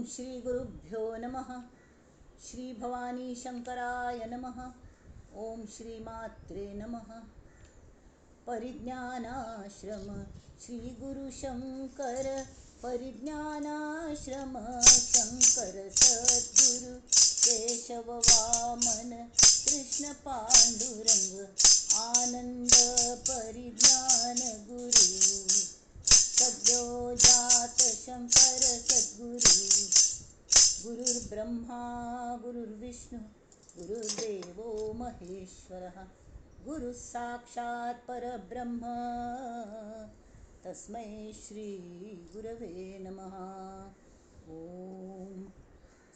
ओम श्री गुरुभ्यो नमः। श्री भवानी शंकराय नमः। ओम श्री मात्रे नमः। परिज्ञानाश्रम श्री गुरु शंकर, परिज्ञानाश्रम शंकर सद्गुरु केशव वामन कृष्ण पांडुरंग आनंद परिज्ञान गुरु सद्यो जात शंकर सद्गुरु। गुरुर्ब्रह्मा गुरुर्विष्णु गुरुर्देवो महेश्वरः, गुरुः साक्षात् परब्रह्म तस्मै श्री गुरवे नमः। ॐ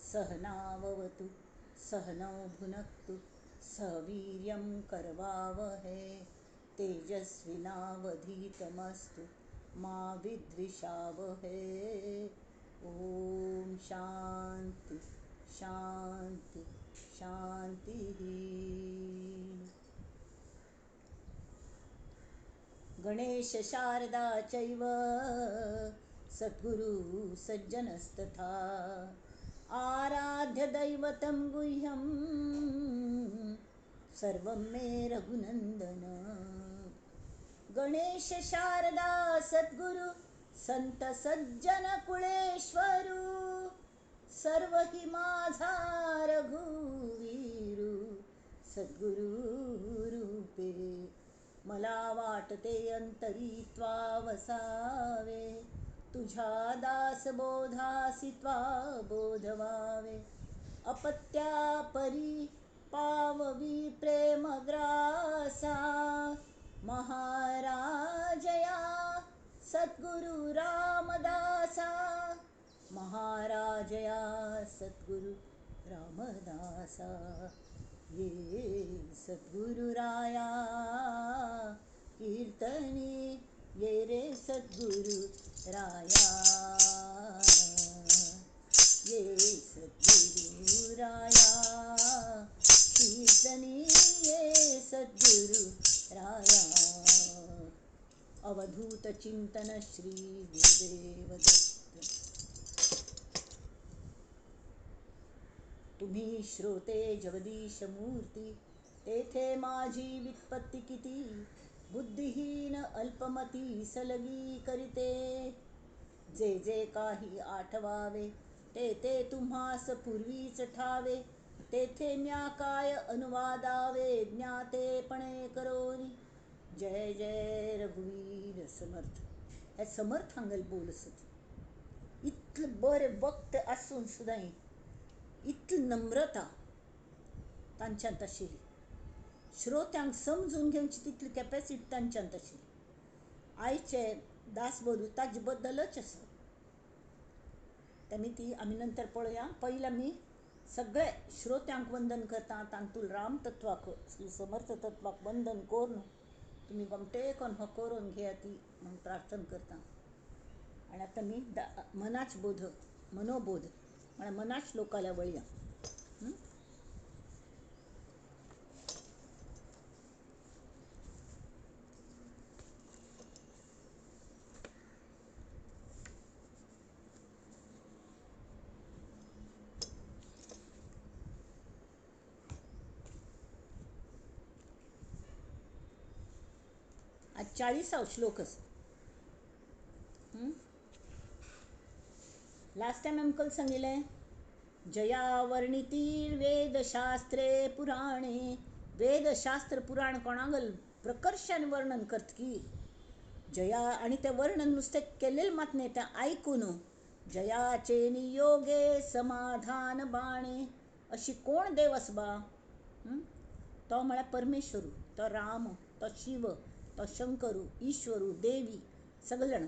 सहनाववतु सहनौ भुनक्तु सह वीर्यं करवावहै तेजस्विनावधीतमस्तु मा विद्विषावहै। ॐ शांति शांति शांतिः। गणेश शारदा चैव सद्गुरु सज्जनस्तथा आराध्य दैवतं गुह्यं सर्वं मे रघुनंदन। गणेश शारदा सद्गुरु संत सज्जन कुळेश्वरू सर्व हि माझा रघुवीरू सद्गुरु रूपे। मला वाटते अंतरी त्वा वसावे, तुझ्या दासबोधासी त्वा बोधवावे। अपत्या परी पाववी प्रेमग्रासा महाराजया सद्गुरु रामदासा, महाराजया सद्गुरु रामदासा। ये सद्गुरुराया कीर्तनी ये रे सद्गुरु राया, ये सद्गुरुराया कीर्तनी ये सद्गुरु राया। अवधूत चिंतन श्री गुरुदेव दत्त। तुम्ही श्रोते जगदीश मूर्ती, तेथे माझी वित्पत्ती किती। बुद्धिहीन अल्पमती सलगी करीते, जे जे काही आठवावे ते ते तुम्हास पूर्वीच ठावे। तेथे म्या काय अनुवादावे ज्ञातेपणे करोनी। जय जय रघुवीर समर्थ। हे समर्थ हांगेले बोल आसत। इतले बरे वक्त आसून सुद्दां इतली नम्रता तांच्यांत आशिल्ली, श्रोत्यांक समजून घेवची तितली कॅपॅसिटी तांच्यांत आशिल्ली। आयचे दासबोध ताजे बद्दलच आसा, तेमी ती आमी नंतर पळोवया। पयलीं आमी सगळे श्रोत्यांक वंदन करता, तांतूल राम तत्वाक श्री समर्थ तत्वाक वंदन करून तुमी गोमटे कोन हो करून घेया ती म्हूण प्रार्थना करता। आनी आतां आमी मनाच बोध मनोबोध म्हळ्यार मनाच श्लोकाल्या वळया। आज 40व श्लोक आसा। लास्ट टायम आमकां सांगिल्लें जया वर्णितीर वेदशास्त्रे पुराणे। वेदशास्त्र पुराण कोणागल प्रकर्षान वर्णन करत की जया, आनी तें वर्णन नुस्तें केल्लें मात न्ही, तें आयकून जयाचे नियोगे समाधान बाणे। अशी कोण देव आसा बा? तो म्हळ्यार परमेश्वरू, तो राम, तो शिव, तो शंकरू, ईश्वरू, देवी सगळे जाण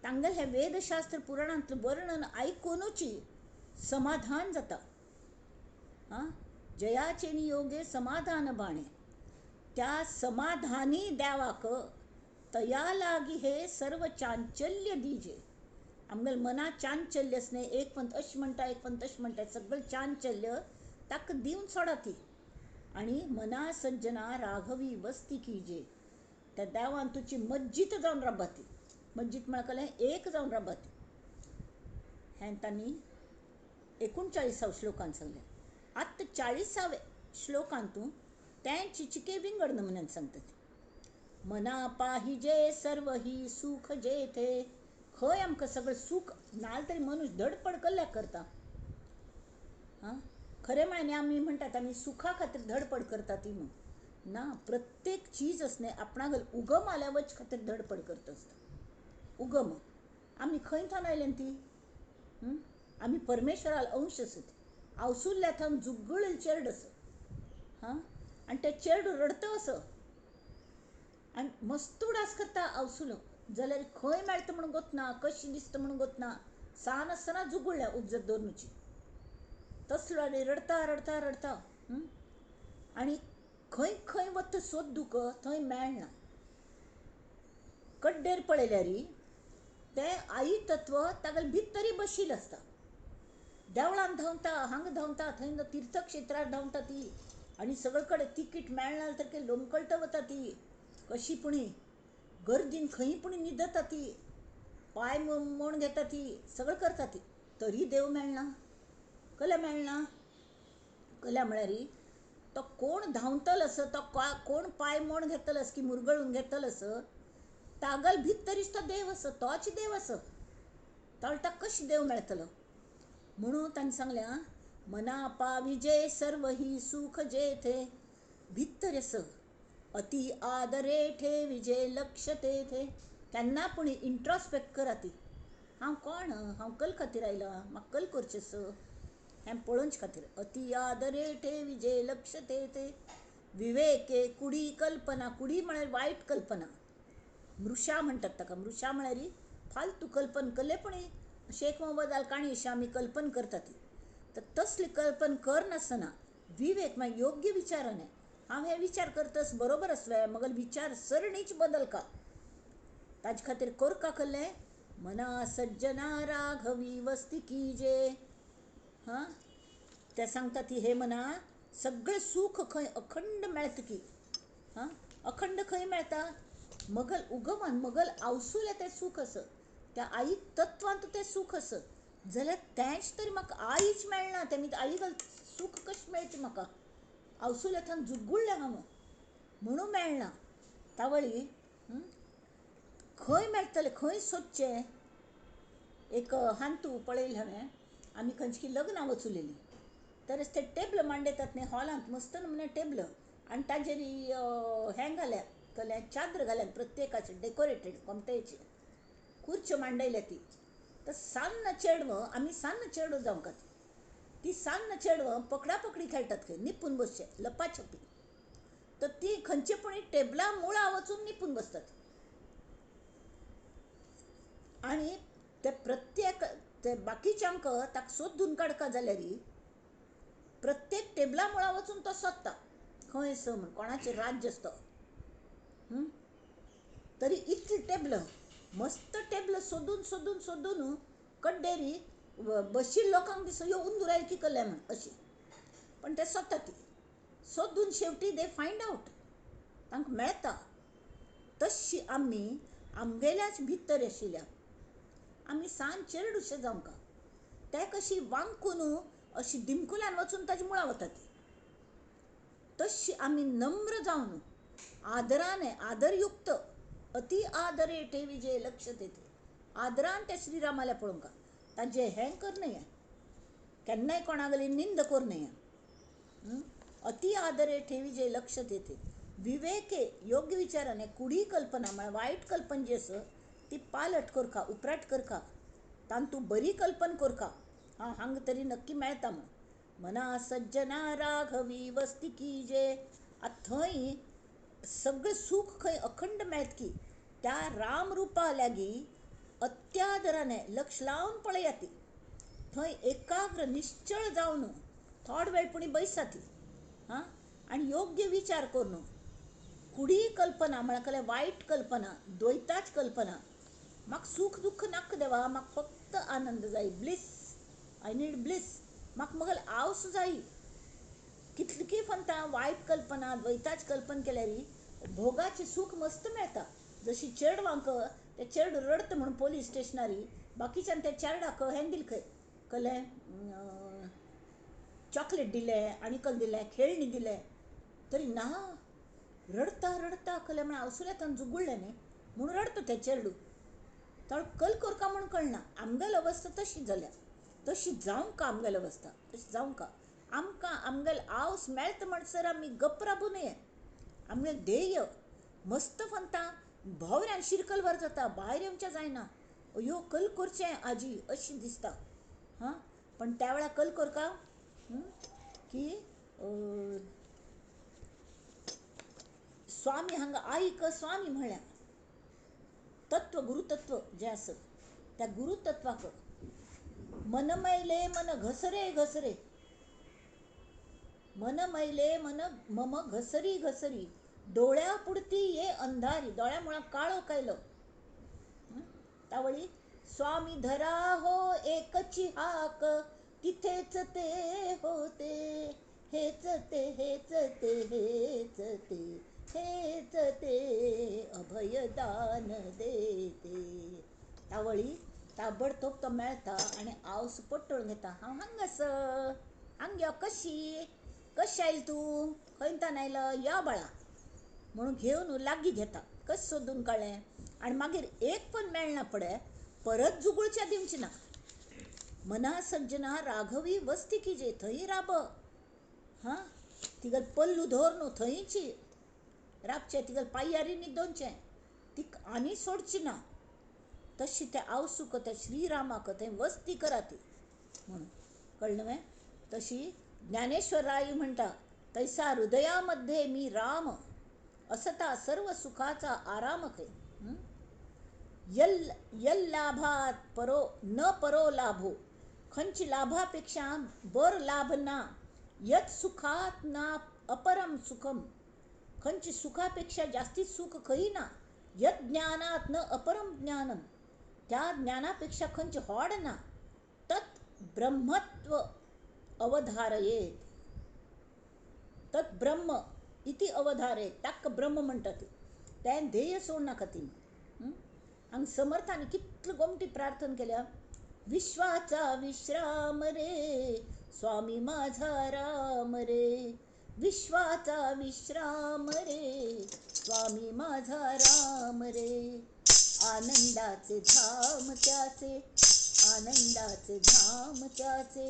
तांगेलें हें वेदशास्त्र पुराणांतलें वर्णन आयकुनूच समाधान जाता। आं, जयाचे नियोगे समाधान बाणे, त्या समाधानी देवाक तया लागी हे सर्व चांचल्य दीजे। आमगेलें मना चांचल्य आसलें, एक पंत अशें म्हणटा एक पंत अशें म्हणटा, सगळें चांचल्य ताका दिवन सोडा ती। आनी मना सज्जना राघवी वस्ती कीजे, त्या देवान तुजी मज्जीत जावन राबा ती। मज्जीत म्हळ्यार एक जावन राबा ती। हें तांणी 39व्या श्लोकान सांगलें. आतां 40व्या श्लोकांतू तें चिचिके विंगड नमुन्यान सांगतात. मना पाहिजे सर्व ही सुख जेथे, खंय आमकां सगळें सूख नाल तरी मनुष्य धडपड कल्ल्याक करता. हां, खरें म्हळ्यार आमी म्हणटात आमी सुखा खातीर धडपड करता ती म्हूण ना, प्रत्येक चीज आसने आपणागल उगम आल्या वच खातीर धडपड करता आसता. उगम आमी खंय थावन आयल्यान ती, आमी परमेश्वराल अंश आसत, आवसुल्ल्या थावन जुगुळेल चेरड आस. हां, आनी ते चेरडू रडत आस आनी मस्त उडास करता आवसुलो, जाल्यार खंय मेळटा म्हूण गोतना, कशी दिसता म्हूण गोतना, सान आसतना जुगुळ्ळ्या उपजत दवरुची तसलो आनी रडता रडता रडता आनी खंय खंय वता सोद दुख थंय मेळना. कड्डेर पळयल्यार तें आई तत्व तागेले भितरी बशिल्लें आसता. देवळान धांवता, हांगा धांवता, थंय तीर्थक्षेत्रार धांवता ती, आनी सगळे कडेन तिकीट मेळना तर लोमकळटा वता ती, कशी पुणी गर्दीन खंय पुणी न्हिदता ती, पांय मोण घेता ती, सगळें करता ती, तरी देव मेळना. कल्या मेळना? कल्या म्हळ्यार तो कोण धांवतलो आसा, तो कोण पांय मोण घेतलो आसा की मुरगळून घेतलो आसा, तागल भितरीच तो देव आसा, तोच देव आसा. ताका कशें देव मेळटलो? म्हणून ताणें सांगलें, मना पाविजे सर्व ही सुख जेथे, भितर आसा अति आदरे ठेविजे लक्ष तेथे. केन्ना पूण इंट्रोस्पेक्ट करा ती, हांव कोण, हांव कल खातीर आयलां, म्हाका कल करचें आसा, हें पळोवचे खातीर. अति आदरे ठेविजे लक्ष तेथे, विवेके कुडी कल्पना, कुडी म्हळ्यार वायट कल्पना, मृषा म्हणटात ताका. मृषा म्हळ्यार फालतू कल्पन कल्ले पुणी शेख मोहम्मद अल काणी अशें आमी कल्पन करता ती, तर तसली कल्पन करनासतना विवेक मागीर योग्य विचाराने हांव हे विचार करतस बरोबर आसले, मगल विचार सरणीच बदल का, ताजे खातीर करका कल्लें मना सज्जना राघवी वस्ती कीजे. हां, ते सांगता ती हे मना सगळें सूख खंय अखंड मेळटा की, हां अखंड खंय मेळटा, मगल उगमान मगल आवसुलें तें सूख आसा, त्या आई तत्वांत तें सूख आसा, जाल्यार तेंच तरी म्हाका आईच मेळना, तें आई घाल सूख कशें मेळचें म्हाका, आवसुल्या थंय जुगुळ्ळें हांव म्हणून मेळना. तावळी खंय मेळटलें, खंय सोदचें? एक हांतू पळयलें हांवें, आमी खंयची लग्नां वचुलेलीं, तर ते टेबल मांडयतात न्ही हॉलांत, मस्त नमुने टेबल आनी ताजेर हें घाल्या कल्या चादर घाल्यात प्रत्येकाचे डेकोरेटेड कोमतेचे खुर्च्यो मांडयल्या ती. तर सान्न चेडवां, आमी सान्न चेडवां जावंक ती सान्न चेडवां पकडापकडी खेळटात खंय निपून बसचें लपाछपी, तर ती खंयचे पुणी टेबला मुळा वचून निपून बसतात आनी ते प्रत्येक ते बाकीच्यांक ताका सोदून काडका जाल्यार प्रत्येक टेबला मुळा वचून तो सोदता खंय स म्हूण कोणाचें राज्य आसता. तरी इतली टेबल मस्त टेबल सोदून सोदून सोदून कड्डेरी बशिल्ल्या लोकांक दिसता ह्यो उंदूर आयले की कल्ले म्हूण अशी, पण ते सोदता ती सोदून शेवटी they find out, तांकां मेळटा. तशी आमी आमगेल्याच भितर आशिल्ल्या आमी सान चेरडुशे जावंक ते कशी वांकून अशी दिमकुल्यान वचून ताजे मुळां वता ती, तशी आमी नम्र जावन आदराने आदरयुक्त अति आदरे ठेविजे लक्ष तेथे, आदरान ते श्रीरामाल्या पळोवंक ताजें हें करनया, केन्नाय कोणागली निंद करनया. अति आदरे ठेविजे लक्ष तेथे, विवेके योग्य विचाराने कुडी कल्पना म्हळ्यार वायट कल्पना जी आसा ती पालट करका, उपराट करका, तांतू बरी कल्पना करका, हांव हांगा तरी नक्की मेळटा म्हूण. मना सज्जना राघवी वस्ती कीजे, आतां थंय सगळें सूख खंय अखंड मेळत की त्या राम रुपा लागीं अत्यादराने लक्ष लावन पळया ती, थंय एकाग्र निश्चळ जावन थोडो वेळ पुणी बैसा ती. हां, आनी योग्य विचार करून कुडी कल्पना म्हळ्यार कसलें वायट कल्पना, द्वैताच कल्पना, म्हाका सूख दुख्ख नाका देवा, म्हाका फक्त आनंद जाय, ब्लिस, I need bliss, म्हाका मगल आवस जाय. कितली फंता वायट कल्पना द्वैताच कल्पना केल्यार भोगाचें सूख मस्त मेळटा. जशी चेडवांक ते चेडू रडटा म्हणून पोलीस स्टेशनारी बाकीच्यान त्या चेरडाक हें दिलें खंय कलें चॉकलेट दिले आनी कल दिले खेळणी दिले तरी ना रडता रडता कले म्हण आवसुल्यान जुगुळ्ळें न्ही म्हणून रडटा तें चेडूं. तर कल करका म्हूण कळना. आमगेल अवस्था तशी जाल्या, तशी जावंक आमगेल अवस्था तशी जावंक. आमकां आमगेल आवस मेळटा म्हणसर आमी गप्प राबू नये. आमगेल ध्येय मस्त फंता भोवऱ्यान शिरकल वर जाता, भायर येवचें जायना. अयो कल करचें आजी अशी दिसता. हां, पण त्या वेळार कल करका की स्वामी हांगा आईक स्वामी म्हळ्यार तत्व गुरुतत्व जें आसा त्या गुरुतत्वाक मनमैले मन घसरे घसरे, मनमैले मन मम घसरी घसरी, डोळ्या पुरती ये अंधारी, दोळ्या मुळां काळो कायलो. तावळी स्वामी धरा हो एकची हाक, तिथेच ते होते, हेच ते हेच ते हेच ते हेच ते अभयदान देते. तावळी ताबडतोब तो मेळटा आनी आवस पट्टोळ घेता. हांव हांगास हांग यो, कशी कशें आयलें तूं, खंयतान आयलो, यो बाळा म्हणून घेवन लागीं घेता. कशें सोदून काडलें आनी मागीर एक पण मेळना पडे परत जुगुळच्या दिवची ना. मना सज्जना राघवी वस्ती किजे थंय राब. हां, तिगल पल्लू धर न्हू थंयची राबचें, तिगल पांयारी न्हिदोवचें, तिका आनी सोडची ना. तशी त्या आवसूक त्या श्रीरामाक थंय वस्ती करा ती म्हणून कळ्ळें न्हय. तशी ज्ञानेश्वर राय म्हणटा तैसा हृदयामध्ये मी राम असता सर्व सुखाचा आराम खंय. यल यल लाभात परो न परो लाभो, खंयची लाभापेक्षा बर लाभ ना. यत सुखात ना अपरम सुखम, खंयची सुखापेक्षा जास्ती सुख खंय ना. यत ज्ञानात न अपरम ज्ञानम, त्या ज्ञानापेक्षा खंयची होड ना. तत् ब्रह्मत्व अवधारयेत, तत् ब्रह्म इति अवधारयेत, ताका ब्रह्म म्हणटात. तें ध्येय सोडनाका ती. हांगा समर्थांनी कितली गोमटी प्रार्थना केल्या. विश्वाचा विश्राम रे स्वामी माझा राम रे, विश्वाचा विश्राम रे स्वामी माझा राम रे, आनंदाचे धाम त्याचे, आनंदाचे धाम त्याचे,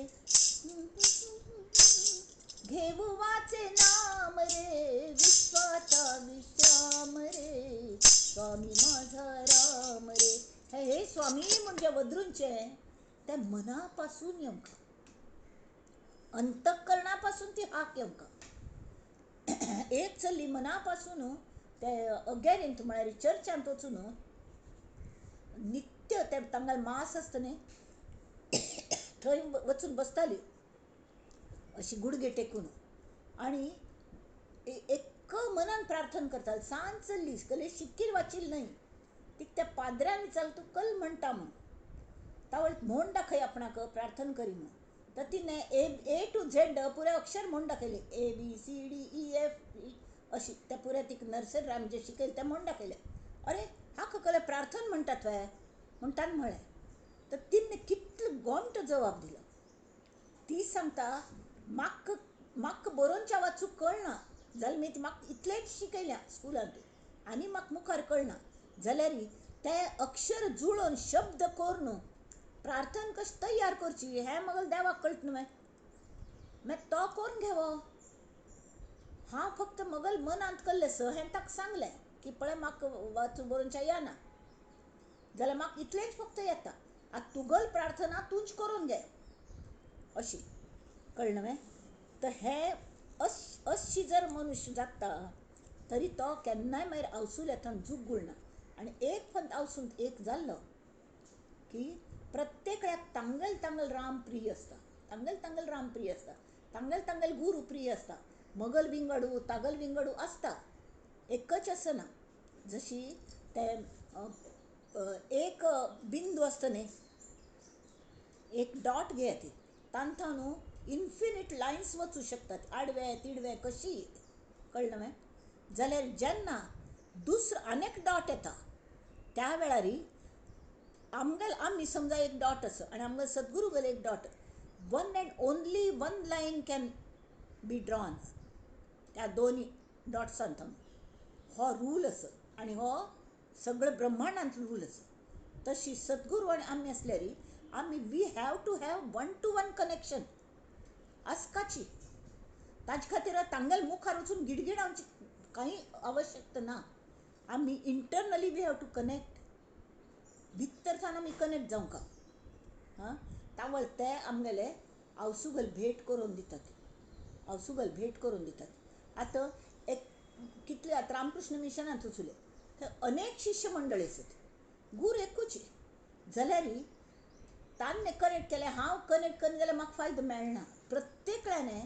घेऊ वाचे नाम रे, विश्वाचा विश्राम रे स्वामी माझा राम रे. हे स्वामी म्हणजे वदरूंचे ते मनापासून येवंक, अंतःकरणापासून ती हाक येवंक. एक चली मनापासून ते अगेरींत म्हळ्यार चर्चांत वचून नित्य ते तांगेलें मास आसता न्ही थंय वचून बसताली अशी गुडगे टेकून आनी एक मनान प्रार्थना करताली. सान चल्ली कले शिकील वाचील न्हय, तिका त्या पाद्र्यान विचारलें तूं कल म्हणटा म्हूण. तावळ म्हूण दाखय आपणाक प्रार्थना करी म्हूण. तर तिणें ए टू झेड पुरे अक्षर म्हूण दाखयलें, A B C D E F अशी त्या पुरे तिका नर्सरी राम जे शिकयलें तें म्हूण दाखयलें. अरे हाका कले प्रार्थना म्हणटात वे म्हूण ताणें म्हळें. तर तिणें कितलो गोमटो जवाब दिलो. ती सांगता म्हाका म्हाका बरोवच्या वाचूंक कळना जाल्यार मी म्हाका इतलेंच शिकयल्या स्कुलांत आनी म्हाका मुखार कळना जाल्यार ते अक्षर जुळोवन शब्द करून प्रार्थना कशी तयार करची हें म्हाका देवाक कळटा न्हय. मागीर तो करून घेवो. हांव फक्त म्हगेल्या मनांत कल्लें स हें ताका सांगलें की पळय म्हाका वाचूंक बरोवच्या येना जाल्यार म्हाका इतलेंच फक्त येता, आतां तुगेली प्रार्थना तूंच करून घे अशी. कळ्ळें न्हय. तर हें अशी जर मनुष्य जाता तरी तो केन्नाय मागीर आवसुल्यांतल्यान जुगुळना. आनी एक पंत आवसून एक जाल्लो की प्रत्येकल्याक तांगेल तांगेल राम प्रिय आसता, तांगेल तांगेल राम प्रिय आसता, तांगेल तांगेल गुरू प्रिय आसता. मगल विंगडू तागल विंगडू आसता, एकच आसना. जशी ते एक बिंदू आसता न्ही, एक डॉट घेया ती तांकां न्हू इन्फिनीट लायन्स वचूं शकतात आडवे तिडवे कशी. कळ्ळें न्हय. जाल्यार जेन्ना दुसरो आनी एक डॉट येता त्या वेळार आमगेल आमी समजा एक डॉट आसा आनी आमगेल सद्गुरू गेले एक dot, One and only one line can be drawn त्या दोन डॉट्सान थंय. हो रूल आसा आनी हो सगळे ब्रह्मांडांतलो रूल आसा. तशी सद्गुरू आनी आमी आसल्यार आमी we have to have one to one connection आसकाची. ताजे खातीर तांगेले मुखार वचून गिडगिडावची कांय आवश्यकता ना. आमी internally we have to connect, भितर सावन आमी कनेक्ट जावंक. हां, तावळ ते आमगेले आवसुगल भेट करून दितात, आवसुगल भेट करून दितात. आतां एक कितले आतां रामकृष्ण मिशनांत वचुले थंय अनेक शिश्य मंडळी आसत, गुरू एकूच जाल्यार तांणे कनेक्ट केलें, हांव कनेक्ट करीन जाल्यार म्हाका फायदो मेळना. प्रत्येकल्याने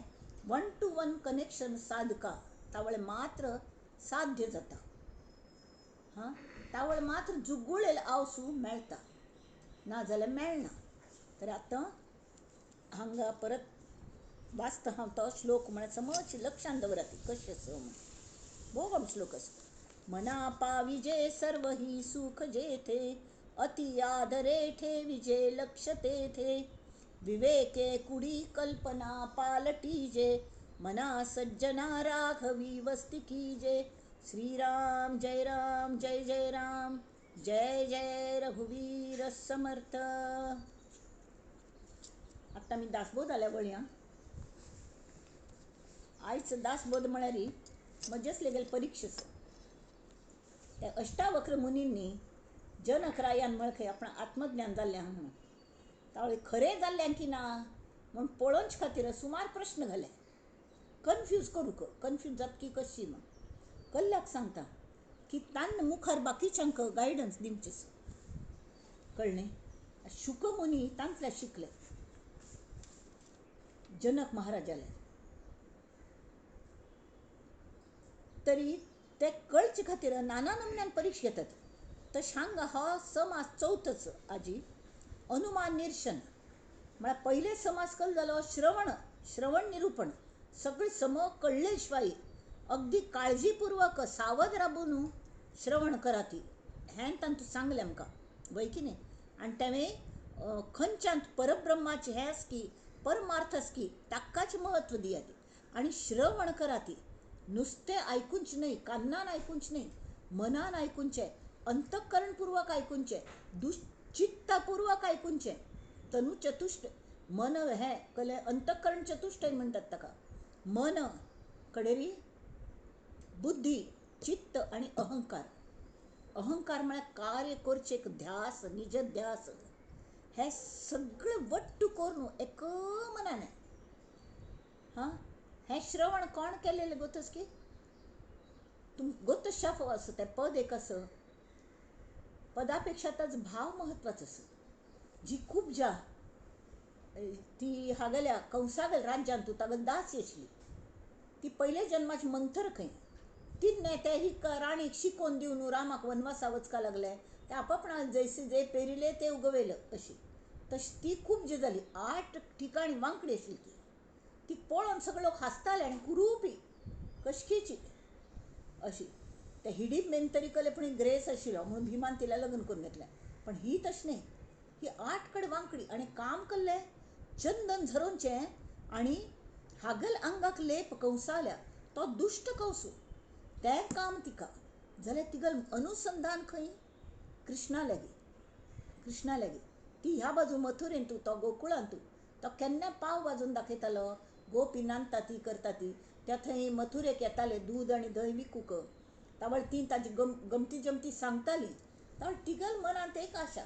वन टू वन कनेक्शन साधका तावळ मात्र साध्य जाता. हां, तावळ मात्र जुगुळेल आवसू मेळटा, ना जाल्यार मेळना. तर आतां हांगा परत वाचता हांव तो श्लोक, म्हळ्यार समज लक्षांत दवरात कशें आसा म्हण. भोव श्लोक आसा. मना पाविजे सर्व ही सुख जेथे, अति आदरे ठेविजे लक्ष तेथे, विवेके कुडी कल्पना पालटीजे, मना सज्जना राघवी वस्ती कीजे. श्रीराम जय राम जय जय राम जय जय रघुवीर समर्थ. आतां आमी दासबोध आल्या वळया. आयज दासबोध म्हळ्यार म्हजेच लेगेल परीक्षा. त्या अष्टावक्र मुनींनी जनक रायान म्हळें आपण आत्मज्ञान जाल्लें आहा म्हणून. तावळी खरें जाल्लें की ना म्हूण पळोवचे खातीर सुमार प्रश्न घाले, कन्फ्यूज करूंक, कन्फ्यूज जातकी कशी म्हण. कल्ल्याक सांगता की तान्न मुखार बाकीच्यांक गायडन्स दिवचें, कळ्ळें. शुकमुनी तांतल्या शिकले जनक महाराजाले. तरी ते कळचे खातीर नाना नमुन्यान परीक्षा घेतात. तशें हांगा हो समास चवथोच आजी अनुमान निरशन. म्हळ्यार पयले समास कसलो जालो, श्रवण, श्रवण निरूपण, सगळे सम कळ्ळे शिवाय अगदी काळजीपूर्वक सावध राबून श्रवण कराती हें तांतूं सांगलें आमकां, वय की न्ही. आनी तेणें खंयच्यान परब्रह्माचें हें आसकी परमार्थ आसकी ताकाच म्हत्व दियात आनी श्रवण कराती. नुस्तें आयकुचें न्हय, कान्नान आयकुचें न्हय, मनान आयकुचें, अंतःकरणपूर्वक आयकुचें, दुश्चित्तापूर्वक आयकुचें. तनु चतुष्ट मन हें कले अंतःकरण चतुष्टय म्हणटात ताका. मन कडेरी बुद्धी, चित्त आनी अहंकार. अहंकार म्हळ्यार कार्य करचें एक ध्यास, निज ध्यास. हें सगळें वट्टू करून एक मनान. हां, हें श्रवण कोण केलेलें गोतस की तुम गोतस शाफ आसा तें पद एक आसा. पदा पेक्षा ताजो भाव म्हत्वाचो आसा. जी कुब्जा ती हागेल्या कंसागेल्या राज्यांतू तागेलो दासी आशिल्ली, ती पयले जन्माची मंथर खंय. तिन्ने ते ही राणीक शिकोवन दिवन रामाक वनवासा वचपाक लागले. ते आपापणा जैसे जे पेरिले ते उगवेले अशी तशी ती कुब्ज जाली. 8 ठिकाणी वांकडी आशिल्ली ती. ती पळोवन सगळे लोक हांसताले आनी कुरूपी कशकीची अशी. ते हिडीप मेन तरी कले पूण ग्रेस आशिल्लो म्हणून भीमान तिला लग्न करून घेतलें. पण ही तशें न्ही, ही 8 कडेन वांकडी आनी काम केल्लें चंदन झरोवचें आनी हागल आंगाक लेप कंसाल्या तो दुश्ट कंसू तें काम तिका. जाल्यार तिगल अनुसंधान खंय कृष्णा लागीं, कृष्णा लागीं. ती ह्या बाजू मथुरेंतू, तो गोकुळांतू. तो केन्ना पाव वाजून दाखयतालो, गोपी नांदता ती करता ती. त्या थंय मथुरेक येताले दूद आनी धंय विकूंक. तावळ ती ताजी गमती जमती सांगताली. तावळ तिगल मनांत एक आशा,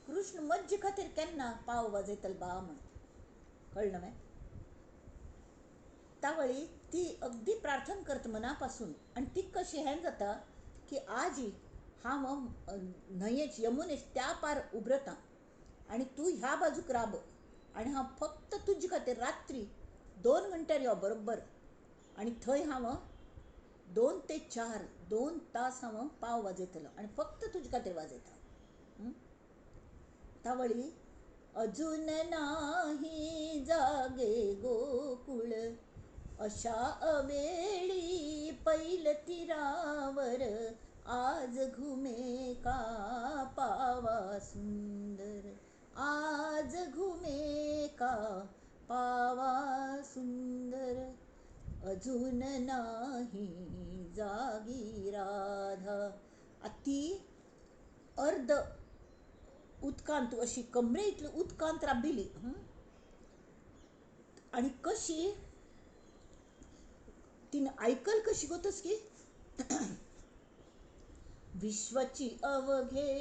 कृष्ण मज्जे खातीर केन्ना पाव वाजयतलो बा म्हण, कळ्ळें न्हय. तावळी ती अगदी प्रार्थना करता मना पासून. आनी ती कशी हें जाता की आजी हांव न्हंयेच यमुनेच त्या पार उबरता आनी तूं ह्या बाजूक राब आनी हांव फक्त तुजे खातीर रात्री 2 घंट्यार यो बरोबर. आनी थंय हांव 2 ते 4 2 तास हांव पाव वाजयतलो आनी फक्त तुजे खातीर वाजयता. तावळी अजून नाही जागे गोकुळ, अशा अवेळी पैल तीरावर, आज घुमे का पावा सुंदर, आज घुमे का पावा सुंदर अजून नाही जागी राधा. ती अर्द उदकांत अशी कमरे इतली उदकांत राबिल्ली आनी कशी तिने आयकल कशी गोतस की विश्वाची अवघे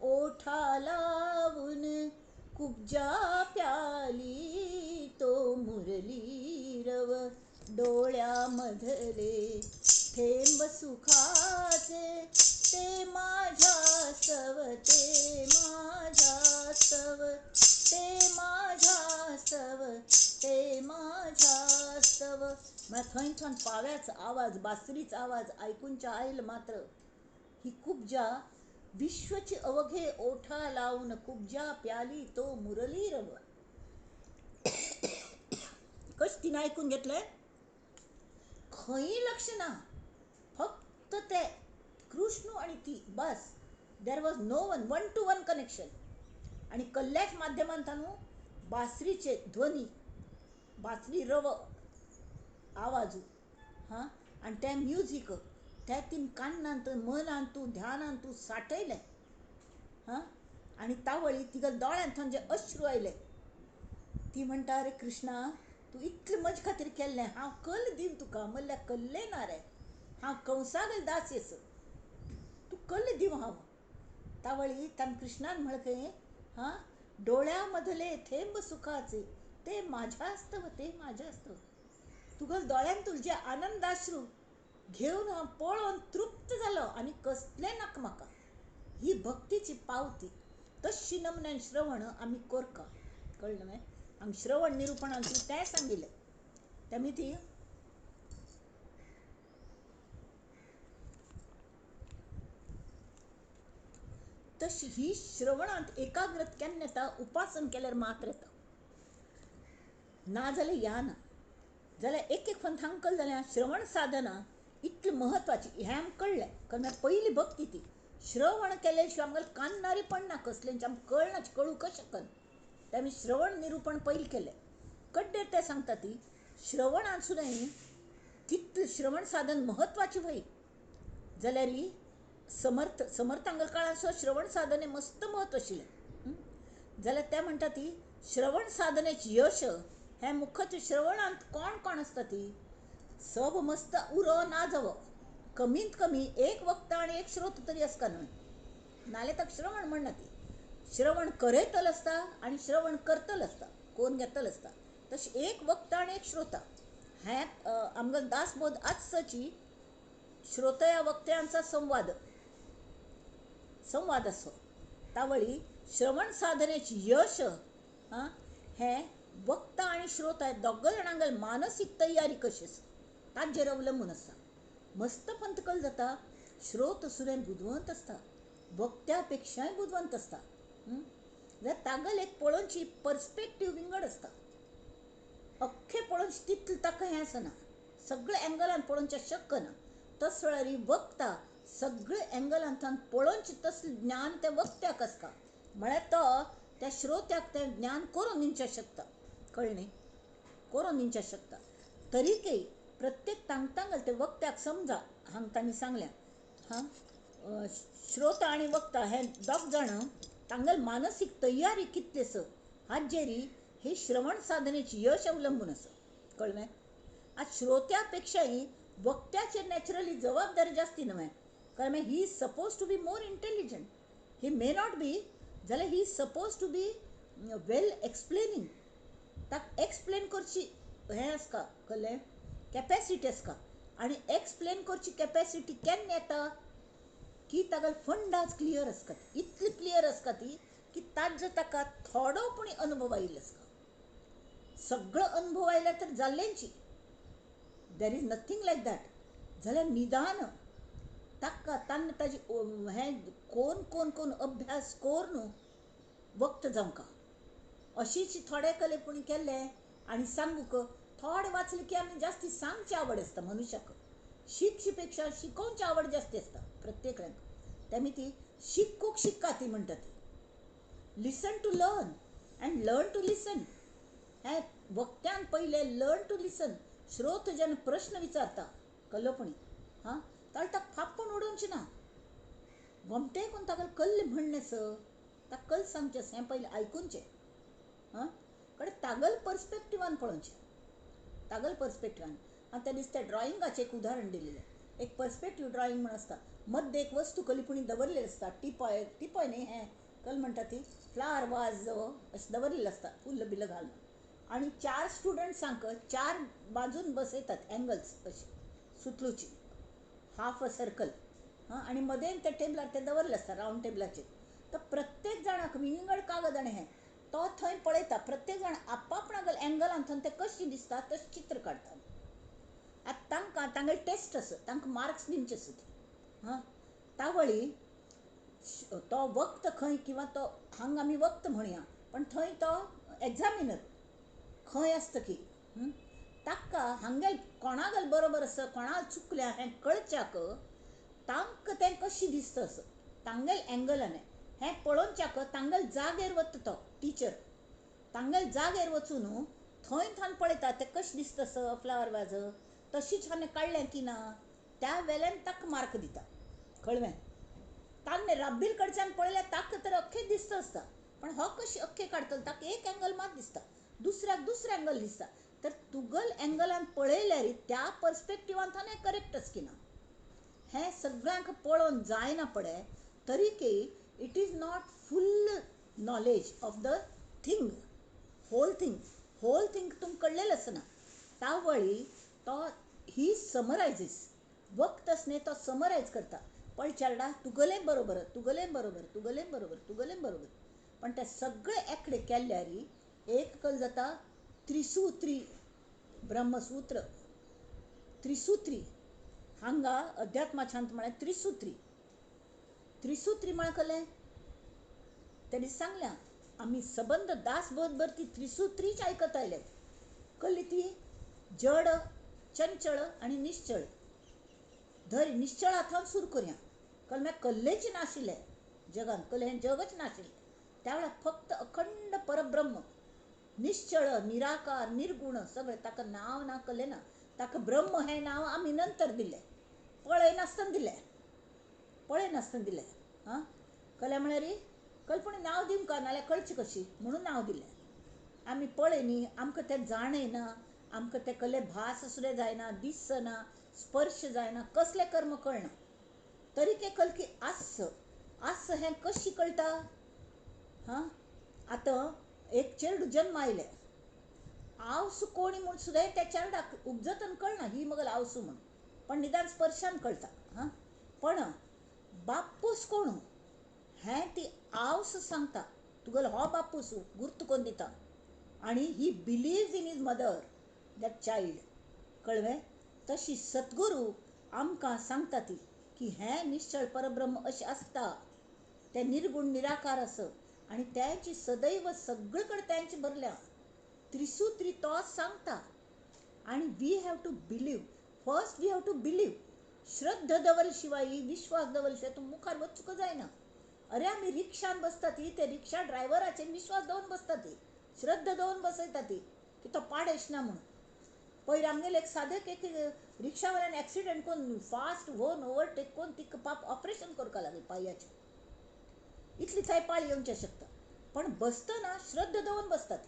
ओठा लावून कुब्जा प्याली तो मुरली रव डोळ्यामधले थेंब सुखाचे ते माझ्या स्तव ते माझ्या स्तव ते माझ्या स्तव ते माझ्या स्तव. मला थंय थंय पाव्याचा आवाज बासरीचा आवाज ऐकूनच्या आयल मात्र ही कुब्जा विश्वची अवघे ओठा लावून कुब्जा प्याली तो मुरली रव. कश तिने ऐकून घेतलंय, खंय लक्ष ना, फक्त ते कृष्ण आणि ती बस. There was no one, one to one connection. आणि कल्ल्याच माध्यमांतून बासरीचे ध्वनी, बासरी रव आवाजू हां आणि त्या म्युझिक त्या तीन कान्नांत मनांतू ध्यानांतू साठयलें हां. आणि तावळी तिका दोळ्यांत जे अश्रू आयले ती म्हणटा अरे कृष्णा तूं इतलें म्हजे खातीर केल्लें, हांव कल दिवन तुका म्हणल्यार कल्लें ना रे, हांव कंसागल दास येस, तूं कल्ल दिव हांव. तावळी तान कृष्णान म्हणलें हां डोळ्यामधले थेंब सुखाचे ते माझ्यास्तव ते माझ्यास्तव. तुगेल्या दोळ्यांत तुजे आनंदाश्रू घेवन हांव पळोवन तृप्त जालो आनी कसलें नाका म्हाका. ही भक्तीची पावती. तशी नमन्यान श्रवण आमी करका, कळ्ळें न्हय. हांगा श्रवण निरुपणान तें सांगिल्लें तेमी ती तशी ही श्रवणांत एकाग्रत केन्ना येता, उपासन केल्यार मात्र येता, ना जाल्यार या ना. जाल्यार एक एक पंथांक कळ्ळें जाल्यार श्रवण साधना इतली म्हत्वाची हें आमकां कळ्ळें. कारण पयली भक्ती ती श्रवण केले शिवाय आमकां कान्नारी पडना, कसलें आमकां कळना, कळूंक शकना. ते आमी श्रवण निरुपण पयलीं केलें. कड्डेर ते सांगता ती श्रवणान सुद्दां कितलें श्रवण साधन म्हत्वाचें वय जाल्यार समर्थ समर्थांगल काळान सुद्दां श्रवण साधने मस्त म्हत्व आशिल्लें. जाल्यार ते म्हणटा ती श्रवण साधनेचें यश हें मुखत श्रवणांत कोण कोण आसता ती सब मस्त उरो ना जावो, कमीत कमी एक वक्ता आनी एक श्रोत तरी आसता न्हय, नाल्यार ताका श्रवण म्हणना ती. श्रवण करयतलो आसता आनी श्रवण करतलो आसता, कोण घेतलो आसता. तशें एक वक्ता आनी एक श्रोता हें आमगेलो दासबोध आजची श्रोतया वक्त्यांचा संवाद संवाद आसो. तावळी श्रवण साधनेचें यश हां हें वक्ता आनी श्रोता दोग जाणांक मानसीक तयारी कशी आसा ताजेर अवलंबून आसता. मस्त पंथ कल जाता, श्रोत सुरेन बुदवंत आसता, वक्त्या पेक्षाय बुदवंत आसता. जाल्यार तागेल एक पळोवची पर्सपेक्टीव विंगड आसता, अख्खें पळोवचें तितलें ताका हें आसना, सगळे एंगलान पळोवचें शक्य ना. तस वेळार वक्ता सगळे एंगलांतल्यान पळोवचें तसलें ज्ञान त्या वक्त्याक आसता, म्हळ्यार तो त्या श्रोत्याक तें ज्ञान करून दिवचें शकता, कळ्ळें न्ही, करून दिवचें शकता. तरीकय प्रत्येक तांगतांगल ते वक्त्याक समजा हांगा तांणी सांगल्या हां श्रोता आनी वक्ता हे दोग जाण तांगेल मानसीक तयारी कितली आसा हाजेर हे श्रवण साधनेचें यश अवलंबून आसा, कळ्ळें. आज श्रोत्या पेक्षाय वक्त्याचेर नॅचरली जबाबदारी जास्ती न्हय, कारण he is suppose to be more intelligent, he may not be जाल्यार he is suppose to be well explaining, ताका एक्सप्लेन करची हें आसता, कळ्ळें, कॅपेसिटी आसता. आनी एक्सप्लेन करची कॅपेसिटी केन्ना येता की ताका फंडाच क्लियर आसता, इतली क्लियर आसता ती की ताजो ताका थोडो पूण अनुभव आयिल्लो आसता. सगळो अनुभव आयल्यार तर जाल्लेंची, there is nothing like that. जाल्यार निदान ताका तान्ना ताजी हें कोण कोण कोण अभ्यास करून वक्त जावंका अशीच थोडे कले पूण केल्ले आनी सांगूक थोडे वाचले की आमी जास्ती सांगची आवड आसता मनुष्याक, शिकची पेक्षा शिकोवची आवड जास्ती आसता प्रत्येकाक. तेमी ती शिकूक शिक्का ती म्हणटा ती listen to learn and learn to listen. हें वक्त्यान पयलें लर्न टू लिसन. श्रोत जेन्ना प्रश्न विचारता कल्लोपणी हां ताका ताका फापून उडोवचें ना. गोमटें कोन्न ताका कल्लें म्हणणें स ताका कल सांगचें हें पयलें आयकुचें हां कडेन तागल पर्सपेक्टिवान पळोवचें, तागल पर्सपेक्टिवान. आनी त्या दीस त्या ड्रॉइंगाचें एक उदाहरण दिलेलें. एक पर्सपेक्टीव ड्रॉइंग म्हूण आसता, मद्दे एक वस्तू कलिपुणी दवरलेली आसता, टिपॉय टिपॉय न्ही हें कल म्हणटा ती फ्लावर वाज अशें दवरलेलें आसता फुल्ल बिल्ल घालून, आनी चार स्टुडंट्सांक चार बाजून बसयतात एंगल्स अशे सुतलूची हाफ अ सर्कल हां, आनी मदेन त्या टेबलार ते दवरले आसता रावंड टेबलाचेर. तर प्रत्येक जाणाक विंगड कागद आनी हें तो थंय पळयता, प्रत्येक जाण आपापणागल एंगलान थंय तें कशें दिसता तशें चित्र काडटा. आतां तांकां तांगेले टेस्ट आसा, तांकां मार्क्स दिवचे आसा ते हां. तावळी तो वक्त खंय किंवा तो हांगा आमी वक्त म्हणया पण थंय तो एग्जामिनर खंय आसता की ताका हांगेल कोणागल बरोबर आसा कोणाक चुकल्या हें कळच्याक तांकां तें कशें दिसता असो तांगेल एंगलान हें पळोवच्याक तांगेल जागेर वता तो टिचर, तांगेल जागेर वचून थंय थंय पळयता तें कशें दिसता असो फ्लावर वाज तशीच हांवें काडलें की ना त्या वेल्यान ताका मार्क दिता. कळ्ळें? तांणे राब्बील कडच्यान पळयल्यार ताका तर अख्खें दिसता आसता, पण हो कशें अख्खें काडटलो ताका एक एंगल मात दिसता, दुसऱ्याक दुसरें एंगल दिसता. तर तुगल एंगलान पळयल्यार त्या पर्सपेक्टिवान थान करेक्ट आसा की ना हें सगळ्यांक पळोवन जायना पडे तरीकय it is not full knowledge of the thing, whole thing, whole thing तुमकां कळ्ळेलें आसना. तावळी तो ही समरायजीस वक्त आसने तो समरायज करता, पळय चेरडा तुगलें बरोबर तुगलें बरोबर तुगलें बरोबर तुगलें बरोबर. पण ते सगळे एकडे केल्यार एक कल जाता त्रिसूत्री ब्रह्मसूत्र. त्रिसूत्री हांगा अध्यात्माशांत म्हळ्यार त्रिसूत्री. त्रिसूत्री म्हळ्यार कलें तेणी सांगल्या आमी सबंद दासबोधभर ती त्रिसूत्रीच आयकत आयल्यात. कळ्ळी ती जड चंचळ आनी निश्चळ. धर निश्चळ हातान सुरू करया. कल कल्लेच नाशिल्लें जगान, कल हें जगच नाशिल्लें त्या वेळार फक्त अखंड परब्रह्म निश्चळ निराकार निर्गुण सगळें ताका नांव ना कल्लें ना. ताका ब्रह्म हें नांव आमी नंतर दिलें, पळयनासतना दिलें, पळयनासतना दिलें. आं कल्या म्हळ्यार कल्पना नांव दिवंक नाल्यार कळचें कशी म्हणून नांव दिलें. आमी पळय न्ही आमकां तें जाणयना, आमकां तें कले भास सुद्दां जायना, दिसना, स्पर्श जायना, कसलें कर्म कळना, तरी तें कलकी आस आस हें कशी कळटा? हां आतां एक चेडूं जन्म आयलें आवसू कोणी म्हूण सुद्दां त्या चेरडाक उपजतन कळना ही मगल आवसू म्हूण, पण निदान स्पर्शान कळटा. हां पण बापूस कोण हें ती आवस सांगता, तुगेलो हो बापूस गुर्त कोन्न दिता, आनी he believes in his mother that child. कळ्ळें? तशी सद्गुरू आमकां सांगता ती की हें निश्चळ परब्रह्म अशें आसता, तें निर्गुण निराकार आसा आनी तेंची सदैव सगळे कडेन तेंच भरल्या. त्रिसूत्री तोच सांगता आनी we have to believe, first we have to believe. श्रद्धा दवरले शिवाय विश्वास दवरले शिवाय तूं मुखार वचूंक जायना. अरे आमी रिक्षान बसता ती ते रिक्षा ड्रायव्हराचेर विश्वास दवरून बसता ती, श्रद्धा दवरून बसयता ती की तो पाडेश ना म्हणून. पयर आमगेले एक सादें एक रिक्षावाल्यान एक्सिडंट करून फास्ट व्होन ओवरटेक करून तिका पाप ऑपरेशन करपाक लागलें पांयाचें. इतली थंय पाळी येवचें शकता, पण बसतना श्रद्धा दवरून बसतात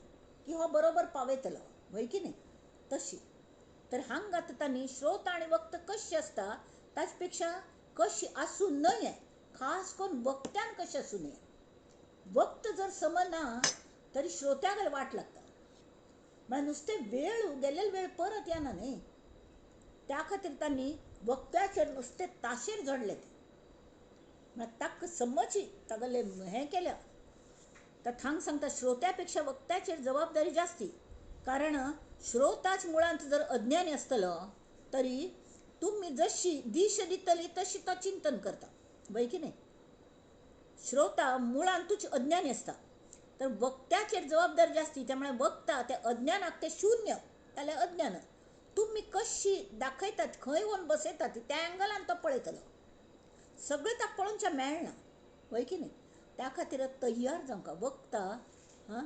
की हो बरोबर पावयतलो, व्हय की न्ही? तशी तर हांगा आतां तांणी श्रोत आनी वक्त कशी आसता ताचे पेक्षा कशी आसूं नये, खास करून वक्त्यान कशें आसूं नये. वक्त जर समजना तरी श्रोत्याक वाट लागता, म्हळ्यार नुस्तें वेळ गेल्लेलो वेळ परत येना न्ही. त्या खातीर तांणी वक्त्याचेर नुस्तें ताशेर झडलें तें, म्हळ्यार ताका समजची तागेलें हें केल्या. तर थांग सांगता श्रोत्या पेक्षा वक्त्याचेर जबाबदारी जास्ती, कारण श्रोताच मुळांत जर अज्ञानी आसतलो तरी तुमी जशी दिश दितली तशी तो चिंतन करता, वय की न्ही? श्रोता मुळांतूच अज्ञानी आसता, तर वक्त्याचेर जबाबदारी जास्ती. त्यामुळे वक्ता त्या अज्ञानाक तें शून्य जाल्यार अज्ञान तुमी कशी दाखयतात खंय वचून बसयतात त्या एंगलान तो पळयतलो, सगळें ताका पळोवचें मेळना, वय की न्ही? त्या खातीर तयार जावंक वक्ता हां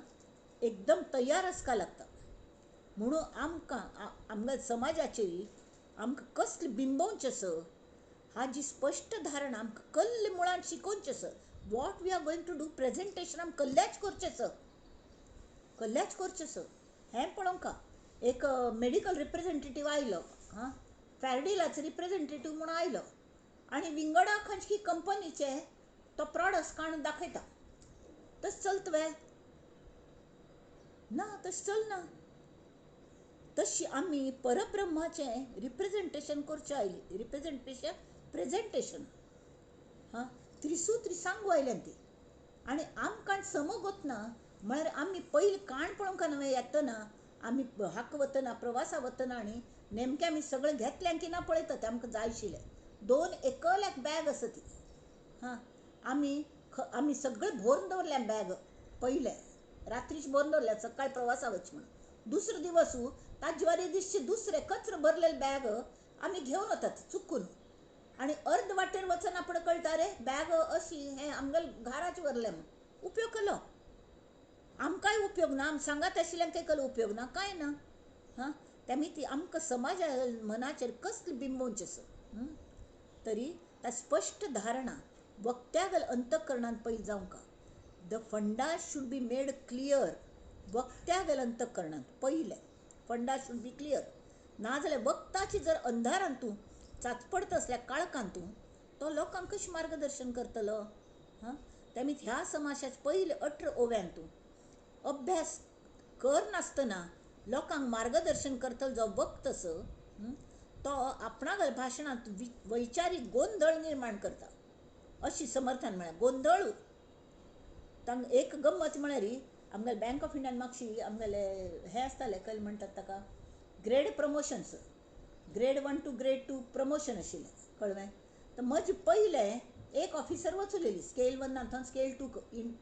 एकदम तयार आसपाक लागता. म्हणून आमकां आमगे समाजाचेर आमकां कसलें बिंबोवचें आसा हाजी स्पश्ट धारणा आमकां कल्ले मुळान शिकोवचें आसा. What we are going to do presentation आमकां कल्ल्याच करचें आसा, कल्ल्याच करचें आसा. हें पळोवंका एक मेडिकल रिप्रेजेंटेटीव आयलो, हां, फॅरडिलाचो रिप्रेजेंटेटीव म्हणून आयलो आनी विंगडा खंयची कंपनीचे तो प्रोडक्ट्स काडून दाखयता. तशें चलता वे? ना, तशें चलना. तशी आमी परब्रह्माचें रिप्रेजेंटेशन करचें आयली, रिप्रेजेंटेशन प्रेजेंटेशन, हां, त्रिसुत्री सांगू आयल्यान ती. आनी आमकां समगोतना म्हळ्यार आमी पयलीं काण पळोवंक न्हय येतना, आमी हाका वतना, प्रवासा वतना आनी नेमकें आमी सगळें घेतलें की ना पळयता तें आमकां जाय आशिल्लें. दोन एकल एक बॅग आसा ती, हां, आमी आमी सगळें भरून दवरलें बॅग पयलें रात्रीच भरून दवरलें सकाळी प्रवासा वच म्हणून. दुसरो दिवस ताजे दिसचे दुसरे कचरो भरलेले बॅग आमी घेवन वतात चुकून, आनी अर्द वाटेर वचना फुडें कळटा रे बॅग अशी हें आमगेले घराच व्हरलें म्हूण. उपयोग केलो आमकांय उपयोग ना, आम सांगात आशिल्ल्यांकय केलो उपयोग ना, कांय ना. हां, तेमी ती आमकां समाजा मनाचेर कसली बिंबोवचें आसा तरी त्या स्पश्ट धारणा वक्त्यागल अंतकरणान पयलीं जावंका. The funda should be made clear वक्त्यागेल अंतकरणान पयलें फंडा should be clear. नाजाल्यार वक्ताची जर अंधारान तूं चाचपडत आसल्यार काळखान तूं तो लोकांक कशें मार्गदर्शन करतलो? हां, तेमी ह्या समाशाचे पयले 18 ओव्यान तूं अभ्यास कर नासतना लोकांक मार्गदर्शन करतलो जो वक्त आसा तो आपणागेल्या भाशणांत वैचारीक गोंदळ निर्माण करता अशी समर्थान म्हळ्यार गोंदळू. तांकां एक गम्मत म्हळ्यार आमगेले बँक ऑफ इंडियान मागशी आमगेले हें आसतालें, कल म्हणटात ताका grade promotions, grade 1 to grade 2 promotion आशिल्लें, कळ्ळें? तर म्हजे पयलें एक ऑफिसर वचुलेली स्केल 1 थंय स्केल 2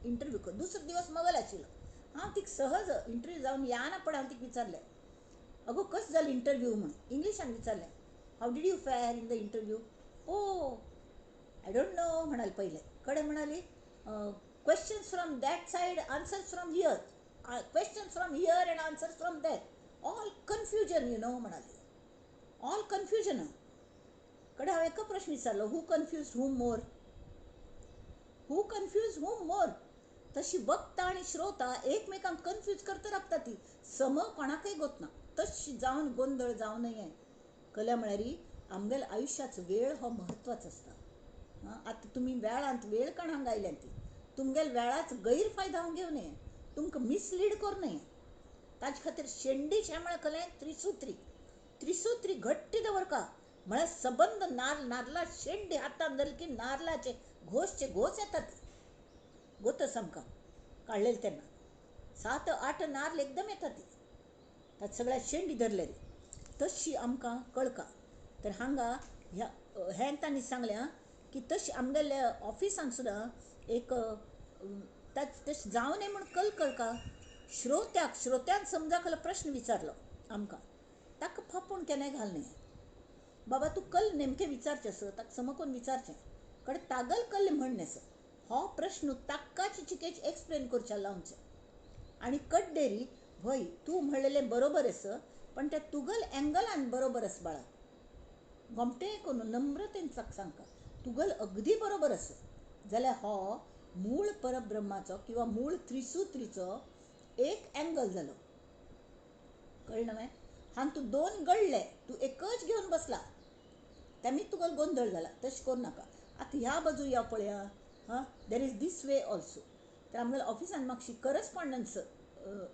इंटरव्यू कर, दुसरो दिवस मगल आशिल्लो. हांव तिका सहज इंटरव्यू जावन या ना पड हांव तिका विचारलें, अगो कशें जालें इंटरव्यू म्हणून इंग्लिशान विचारलें, how did you fare in the interview? Oh I don't know म्हणाले पयलें. कडेन म्हणाली questions from that side, answers from here, questions from here and answers from that, all confusion you know म्हणाली, ऑल कन्फ्युजन. कडे हांव एक प्रश्न विचारलो, who confuse whom more, who confuse whom more? तशी वक्ता आनी श्रोता एकमेकांक कन्फ्यूज करत रावता ती सम कोणाकय गोतना. तशी जावन गोंदळ जावं नये. कला म्हळ्यार आमगेल्या आयुश्याचो वेळ हो म्हत्वाचो आसता. आतां तुमी वेळांत वेळ काणांक आयल्या ती तुमगेल्या वेळाचो गैरफायदो घेवं नये, तुमकां मिसलीड करूं नये. ताजे खातीर शेंडी शें म्हळ्यार कलें त्रिसुत्री, त्रिसुत्री घट्टी दवरका म्हळ्यार सबंद नार नारला शेंडी हातान धरली की नारलाचे घोसचे घोस येतात गोतस आमकां काडलेले तेन्ना 7-8 नारल एकदम येतात ती ताका सगळ्या शेंडी धरलेली तशी आमकां कळका. तर हांगा ह्या हें तांणी सांगलें की तशी आमगेल्या ऑफिसान सुद्दां एक तशें जावं नये म्हूण कल कळका. श्रोत्याक श्रोत्यान समजा कल प्रश्न विचारलो आमकां ताका फापून केन्नाय घालना, बाबा तूं कल नेमकें विचारचें आसा ताका समकून विचारचें कडेन तागल कल्ले म्हणणें आसा हो प्रश्न ताकाच चिकेच एक्सप्लेन करच्या लावचें. आनी कड्डेरी व्हय तूं म्हणलेलें बरोबर आसा पण त्या तुगल एंगलान बरोबर आसा बाळा, गोमटें करून नम्रतेन सांगका तुगल अगदी बरोबर आसा जाल्यार हो मूळ परब्रह्माचो किंवा मूळ त्रिसुत्रीचो एक एंगल जालो, कळ्ळें न्हय? हांगा तूं दोन गळ्ळे तूं एकच घेवन बसला तेमी तुगल गोंदळ जाला, तशें करूं नाका. आतां ह्या बाजू या पळया, हां, there is this way also. तर आमगेल्या ऑफिसान मातशी करस्पॉन्डन्स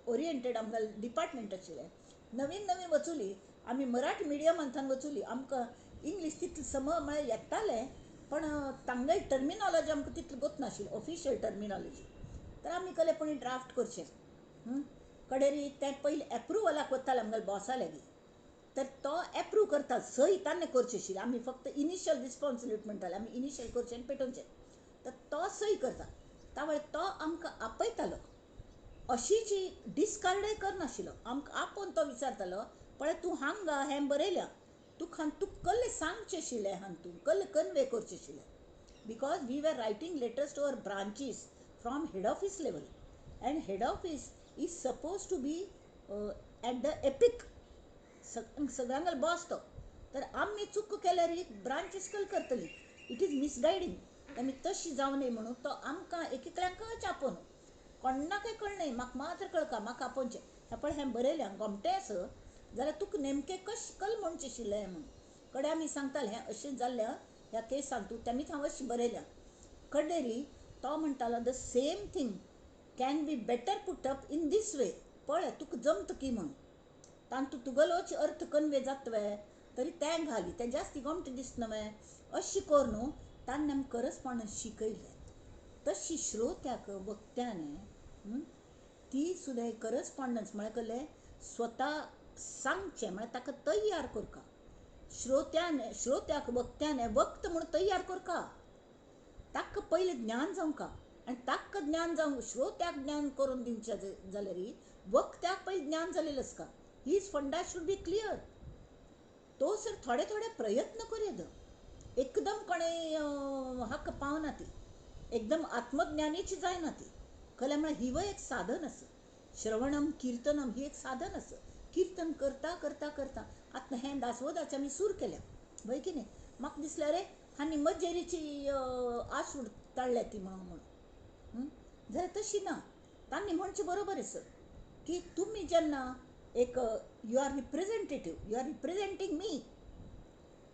ओरिएंटेड आमगेलें डिपार्टमेंट आशिल्लें. नवीन नवीन वचुली आमी मराठी मिडियमांतल्यान वचुली, आमकां इंग्लीश तितली सम म्हळ्यार येतालें पण तांगेली टर्मिनॉलॉजी आमकां तितली गोत नाशिल्ली, ऑफिशियल टर्मिनॉलॉजी. तर आमी कले पणी ड्राफ्ट करचें कडेरी तें पयलीं एप्रुवलाक वतालें आमगेल्या बॉसा लागीं, तर तो एप्रूव करता सही ताणें करची आशिल्ली, आमी फक्त इनिशियल रिस्पॉन्सिबिलिटी म्हणटाले, आमी इनिशियल करचें आनी पेटोवचें, तर तो सही करता त्या वेळार तो आमकां आपयतालो, अशी जी डिस्कार्डय करनाशिल्लो, आमकां आपोवन तो विचारतालो पळय तूं हांगा हें बरयल्या तुका तूं कल्ले सांगचें आशिल्लें हांग तूं कल्ले कन्वे करचें आशिल्लें, because we were writing letters to our branches from head office level and head office is suppose to be at the epic, सगळ्यांक बॉस तो. तर आमी चूक केल्यार ब्रांच इस्कल करतली, it is misguiding. आमी तशी जावं नये म्हणून तो आमकां एक एकल्यांकच आपोवन, कोणाकय कळनाय, म्हाका मात्र कळका, म्हाका आपोवचें. हें पळय हें बरयलें गोमटें आसा जाल्यार तुका नेमकें कशें कल म्हणचें आशिल्लें म्हणून. कडे आमी सांगताले हें अशें जाल्लें ह्या केसान तूं तेमीच हांव अशें बरयल्या. कडेरी तो म्हणटालो the same thing can be better put up in this way, पळय तुका जमता की म्हणून. तांतू तुगेलोच अर्थ कन्वे जातवे तरी तें घाली तें जास्ती गोमटें दिसना वे, अशें कर न्हू. तांणी आमकां करसपॉन्डन्स शिकयलें. तशी श्रोत्याक वक्त्याने ती सुद्दां करसपॉन्डन्स म्हळ्यार कसलें स्वता सांगचें, म्हळ्यार ताका तयार करका. श्रोत्याने श्रोत्याक वक्त्याने वक्त म्हूण तयार करका, ताका पयलें ज्ञान जावंका. आनी ताका ज्ञान जावंक श्रोत्याक ज्ञान करून दिवचें जाल्यार वक्त्याक पयलें ज्ञान जालेलें आसता. His funda should be clear. तो सर थोडे थोडे प्रयत्न करूं, एकदम कोणे हक्क पावना ती, एकदम आत्मज्ञानीची जायना ती. कला म्हळ्यार हिवय एक साधन आसा. श्रवणम किर्तनम ही एक साधन आसा. किर्तन करता करता करता आतां हें दासबोधाचें आमी सूर केल्या वय की न्ही. म्हाका दिसलें अरे हांणी मजेरीची आसूड ताळ्ळ्या ती म्हणून म्हणून जाल्यार तशी ना. तांणी म्हणचें बरोबर आसा की तुमी जेन्ना एक you are representative, you are representing me.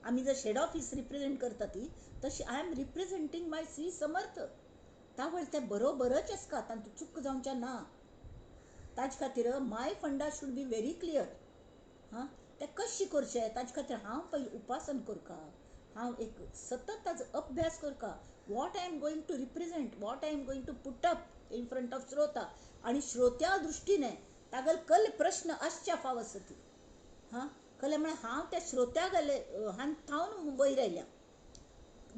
आमी जर हेड ऑफिस रिप्रेजेंट करता ती तशी I am representing my Shri Samarth. तावळ तें बरोबरच आसता, तांतूं चूक जावचें ना. ताजे खातीर my funda should be very clear. हां, तें कशें करचें ताजे खातीर हांव पयलीं उपासन करका, हांव एक सतत ताजो अभ्यास करका. What I am going to represent, what I am going to put up in front of श्रोता. आनी श्रोत्या दृश्टीने तागेलो कल प्रश्न आसच्या फाव आसा ती. हां, कले म्हळ्यार हांव त्या श्रोत्या गेले हांव थावन वयर आयल्या,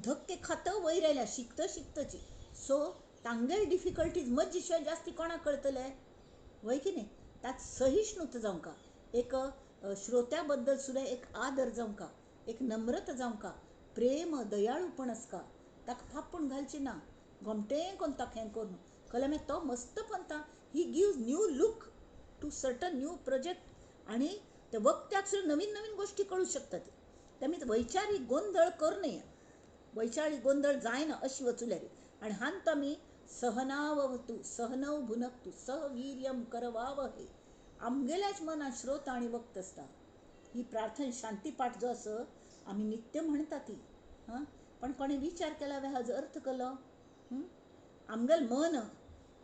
धक्के खात वयर आयल्या, शिकता शिकतची. सो तांगेले डिफिकल्टीज म्हजे शिवाय जास्ती कोणाक कळटले वय की न्ही. ताका सहिष्णुता जावंका, एक श्रोत्या बद्दल सुद्दां एक आदर जावंका, एक नम्रता जावंका, प्रेम दयाळूपण आसका. ताका फापून घालची ना, गोमटें कोन्न ताका हें करून कळ्ळें मागीर तो मस्त पंता he gives new look to certain new project. आनी ते वक्त्याक सुद्दां नवीन नवीन गोश्टी कळूं शकतात. तेमी वैचारीक गोंदळ करूं, वैचारीक गोंदळ जायना अशी वचुल्यार. आनी हांत आमी सहनावतु सहनव भुनक्तु सह वीर्यम करवावहे, आमगेल्याच मनात श्रोता आनी वक्त आसता. ही प्रार्थना शांतीपाठ जो आसा आमी नित्य म्हणटा ती. हां, पण कोणें विचार केला वे हाजो अर्थ केलो? आमगेलें मन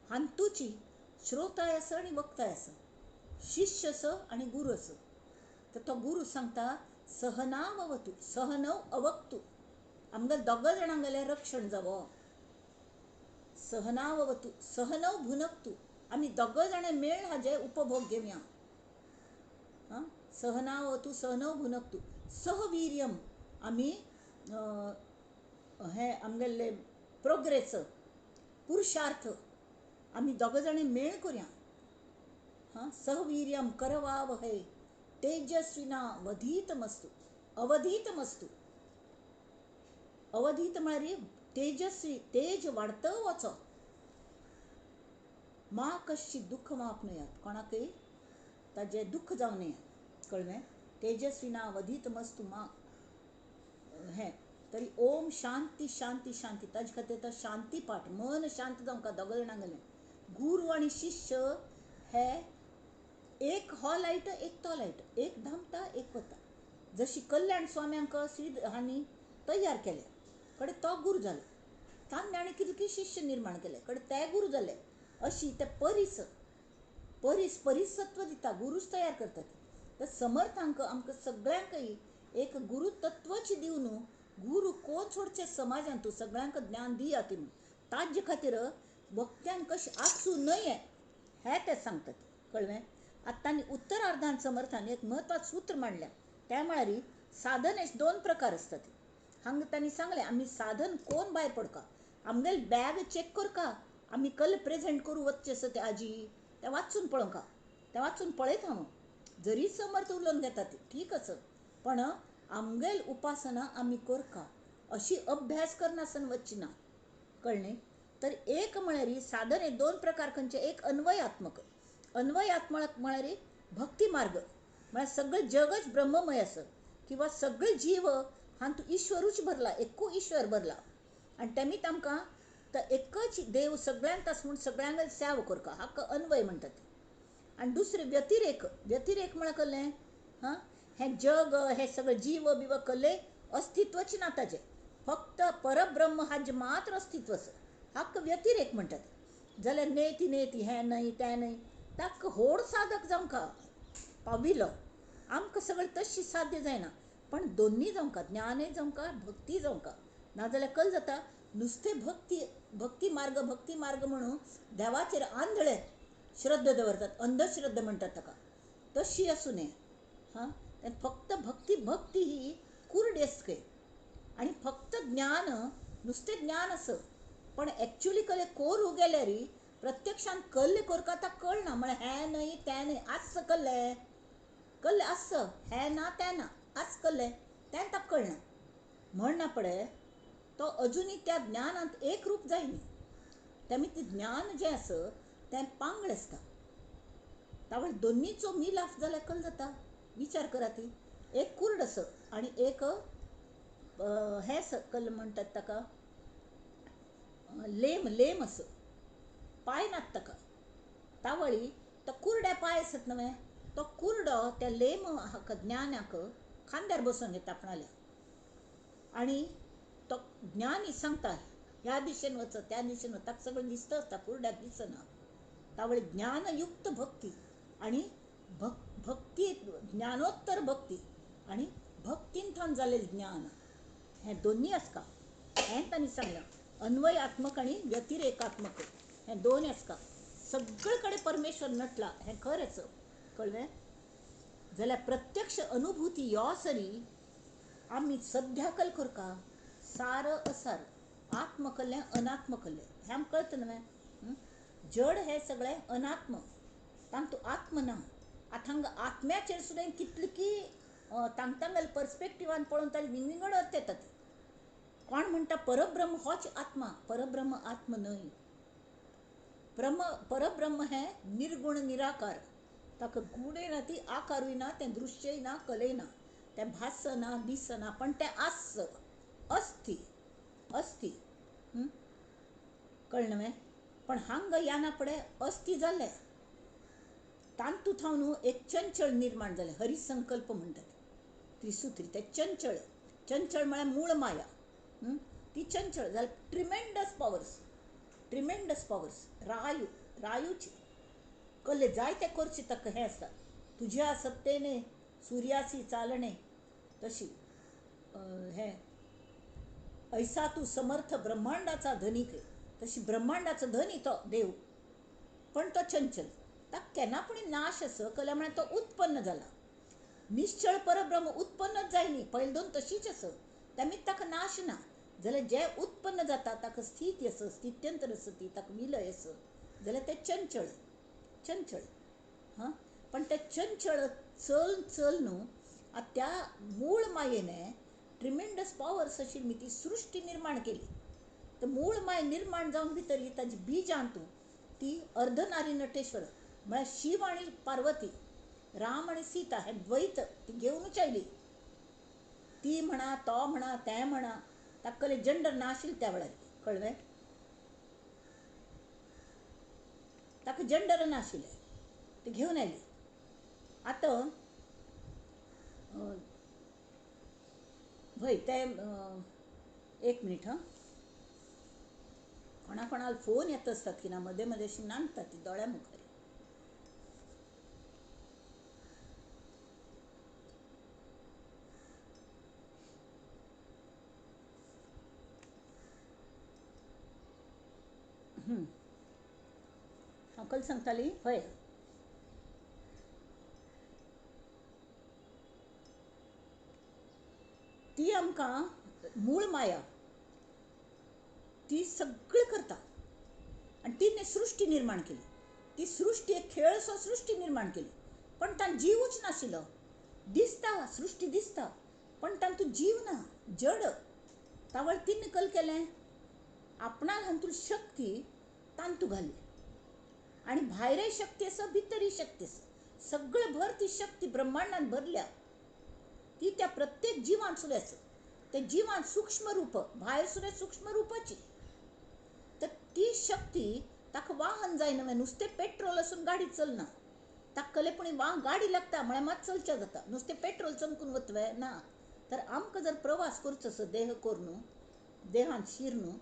हांतूची श्रोताय आसा आनी वक्ताय आसा, शिष्य आसा आनी गुरू आसा. तर तो गुरू सांगता सहनावतु सहनव अवक्तु, आमगेले दोगां जाणांगेलें रक्षण जावो. सहनावतु सहनव भुनक्तु, आमी दोगां जाणां मेळ हाजे उपभोग घेवया. हां, सहनावतु सहनव भुनक्तु सहवीर्यम, आमी हें आमगेले प्रोग्रेस पुरुषार्थ आमी दोगां जाणां मेळ करुया. हां, सहवीर्यम करवावहै तेजस्विना वधीतमस्तु अवधीतमस्तु. अवधीत म्हळ्यार तेजस्वी, तेज वाडत वचो. मा कश्चित दुःख मापनुयात, कोणाकय ताजें दुःख जावं नये, कळ्ळें? तेजस्विना वधीतमस्तु मा हें तरी ओम शांती शांती शांती. ताजे खातीर तो शांती पाठ, मन शांत जावंका दोगां जाणां गेलें. गुरू आनी शिष्य हे एक हो लायट एक तो लायट, एक धांपता एक वता. जशी कल्याण स्वाम्यांक श्री हांणी तयार केले कडे तो गुरू जालो, तांणी आनी कितके शिष्य निर्माण केले कडे ते गुरू जाले. अशी ते परीस परीस परिसत्व दिता, गुरूच तयार करतात. तर समर्थांक आमकां सगळ्यांकय एक गुरू तत्वच दिवन गुरू कोण सोडचे समाजांत तूं सगळ्यांक ज्ञान दिया ती म्हूण. ताजे खातीर वक्त्यान कशें आसूं नये हें ते सांगतात, कळ्ळें? आतां तांणी उत्तरार्धान समर्थान एक म्हत्वाचें सूत्र मांडलें, तें म्हळ्यार साधन दोन प्रकार आसतात. हांगा तांणी सांगलें आमी साधन कोण भायर पडका, आमगेले बॅग चॅक करका, आमी कल प्रेजेंट करूं वचचें आसा तें आजी तें वाचून पळोवंका, तें वाचून पळयता हांव. जरी समर्थ उलोवन घेता ती ठीक आसा, पण आमगेल उपासना आमी करका, अशी अभ्यास करनासतना वचची ना, कळ्ळें? तर एक म्हळ्यार साधन हे दोन प्रकार खंयचे, एक अन्वयात्मक. अन्वयात्मक म्हळ्यार भक्ती मार्ग म्हळ्यार सगळें जगच ब्रह्ममय आसा किंवा सगळे जीव हातूंत ईश्वरूच भरला, एकू ईश्वर भरला आनी तेमीत आमकां तर एकच देव सगळ्यांत आसा म्हूण सगळ्यांक सेव करका, हाका अन्वय म्हणटात. आनी दुसरें व्यतिरेक. व्यतिरेक म्हळ्यार कसलें? हां, हें जग हें सगळें जीव बिव कसलें अस्तित्वच ना ताजें, फक्त परब्रह्म हाजें मात्र अस्तित्व आसा, हाका व्यतिरेक म्हणटात. जाल्यार नेती नेती हें न्हय तें न्हय, ताका होड साधक जावंक पाविल्लो. आमकां सगळें तशें साध्य जायना, पण दोनूय जावंक, ज्ञानय जावंक भक्ती जावंक. नाजाल्यार कल जाता नुस्तें भक्ती भक्ती मार्ग भक्ती मार्ग म्हणून देवाचेर आंधळे श्रद्धा दवरतात, अंधश्रद्धा म्हणटात ताका, तशी आसूं नये. हां, फक्त भक्ती भक्ती ही कुरडी आसता खंय. आनी फक्त ज्ञान नुस्तें ज्ञान आसा, पण एक्चुली कले कोरू गेल्यार प्रत्यक्षान कल्ले कोरका ताका कळना, म्हळ्यार हें न्हय तें न्हय, आस कल्लें कल्लें आस, हें ना तें ना, आस कल्लें तें ताका कळना. म्हणना पडे तो अजुनूय त्या ज्ञानांत एक रूप जायना. तेमी तें ज्ञान जें आसा तें पांगळ आसता. तावळ दोनीचो मिलाफ जाल्यार कल जाता. विचार करात, एक कुर्ड आसा आनी एक हें आसा, कल म्हणटात ताका लेम लेम आसा, पांय नात ताका. तावळी तो कुर्ड्या पांय आसत न्हय, तो कुर्डो त्या लेम हाका ज्ञानाक खांद्यार बसोवन घेता आपणाल्या, आनी तो ज्ञानी सांगता ह्या दिशेन वच त्या दिशेन वच, ताका सगळें दिसता आसता, कुर्ड्याक दिसना. तावळी ज्ञानयुक्त भक्ती आनी भक्ती ज्ञानोत्तर भक्ती आनी भक्तीन थावन जालेलें ज्ञान हें दोनूय आसता. हें तांणी सांगलां, अन्वयात्मक आनी व्यतिरेकात्मक हें दोन आसता. सगळे कडेन परमेश्वर नटला हें खरेंच, कळ्ळें? जाल्यार प्रत्यक्ष अनुभूती यो सरी आमी सद्या कल करका सार असार, आत्म कल्लें अनात्म कल्लें, हें आमकां कळटा न्हय. जड हें सगळें अनात्म, तांतूं आत्म ना. आतां हांगा आत्म्याचेर सुद्दां कितली की तांगतांगेल्या पर्सपेक्टिवान पळोवन ताजे विंगड अर्थ येतात. कोण म्हणटा परब्रह्म होच आत्मा, परब्रह्म आत्म न्हय. परब्रह्म हें निर्गुण निराकार, ताका गुणय ना, ती आकारूय ना, तें दृश्यय ना, कलय ना, तें भासना दिसना, पण तें आस अस्ति अस्ति. कळ्ळें न्हय? पण हांगा याना फुडें अस्थि जालें, तांतू थावन एक चंचळ निर्माण जालें, हरिसंकल्प म्हणटात त्रिसुत्री. तें चंचळ, चंचळ म्हळ्यार मूळ माया, ती चंचळ जाल्यार ट्रिमेंडस पॉवर्स, ट्रिमेंडस पॉवर्स, रायू रायूची कल्ले जाय तें करचें ताका हें आसता. तुज्या सत्तेने सुर्यासी चालणे तशी हें ऐसा तू समर्थ ब्रह्मांडाचा धनी, तशी ब्रह्मांडाचो धनी तो देव, पण तो चंचल, ताका केन्ना पूण नाश आसा. कल्या म्हळ्यार तो उत्पन्न जाला, निश्चळ परब्रह्म उत्पन्नच जायनी, पयले दोन तशीच आसा, तेमीत ताका नाश ना. जाल्यार जें उत्पन्न जाता ताका स्थिती आसा, स्थित्यंतर आसा, ती ताका विलय आसा, जाल्यार तें चंचळ चंचळ. हां, पण तें चंचळ चल चल न्हू आतां त्या मूळ मायेने ट्रिमेंडस पॉवर्स आशिल्ली ती सृश्टी निर्माण केली. तर मूळ माय निर्माण जावन भितर ताजी बिजां तूं ती अर्धनारी नटेश्वर म्हळ्यार शिव आनी पार्वती, राम आनी सीता हें द्वैत ती घेवनूच आयली. ती म्हणा तो म्हणा तें म्हणा, ताका कसलें जंडर नाशिल्लें त्या वेळार, कळ्ळें? ताका जंडर नाशिल्लें, ती घेवन आयली. आतां हय तें एक मिनीट हां, कोणा कोणाक फोन येत आसतात की ना, मदें मदें अशी नांदतात ती दोळ्या मुखार. हांव कसलें सांगताली? हय, ती आमकां मूळ माया ती सगळें करता आनी तिणें सृश्टी निर्माण केली. ती सृश्टी एक खेळ असो सृश्टी निर्माण केली, पण तांकां जीवूच नाशिल्लो. दिसता सृश्टी दिसता, पण तांतूं जीव ना, जड. तावळ तिणें कल केलें, आपणाक हातूंत शक्ती तांतू घाली आनी भायरय शक्ती आसा, भितरय शक्ती आसा, सगळे भर ती शक्ती ब्रह्मांडान भरल्या, ती त्या प्रत्येक जिवान सुद्दां आसा. ते जिवान सूक्ष्म रूप, भायर सुद्दां सूक्ष्म रुपाची. तर ती शक्ती ताका वाहन जायना, नुस्तें पेट्रोल आसून गाडी चलना, ताका कले पूण गाडी लागता म्हळ्यार मात चलचें जाता, नुस्तें पेट्रोल चमकून वतवे ना. तर आमकां जर प्रवास करचो आसा देह करून, देहान शिरनु,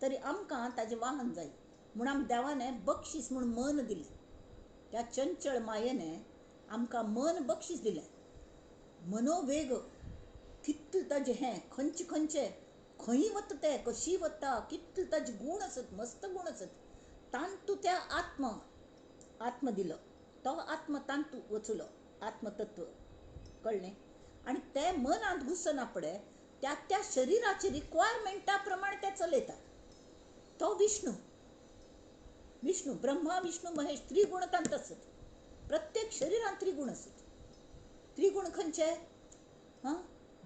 तरी आमकां ताजें वाहन जाय. म्हूण आम देवाने बक्षीस म्हूण मन दिलें. त्या चंचळ मायेने आमकां मन बक्षीस दिलें. मनोवेग कितले ताजें हें खंयचे खंयचे खंय वता ते, कशी वता, कितले ताजे गूण आसत, मस्त गूण आसत. तांतू त्या आत्मा आत्म दिलो, तो आत्म तांतू वचलो, आत्मतत्व कळ्ळें. आनी ते मनांत घुसना पडे त्या त्या शरिराचे रिक्वायरमेंटा प्रमाणे ते चलयता. तो विष्णू, विष्णू ब्रह्मा विष्णू महेश त्रिगुण तांत आसत. प्रत्येक शरिरांत त्रिगुण आसत. त्रिगुण खंयचे? हां,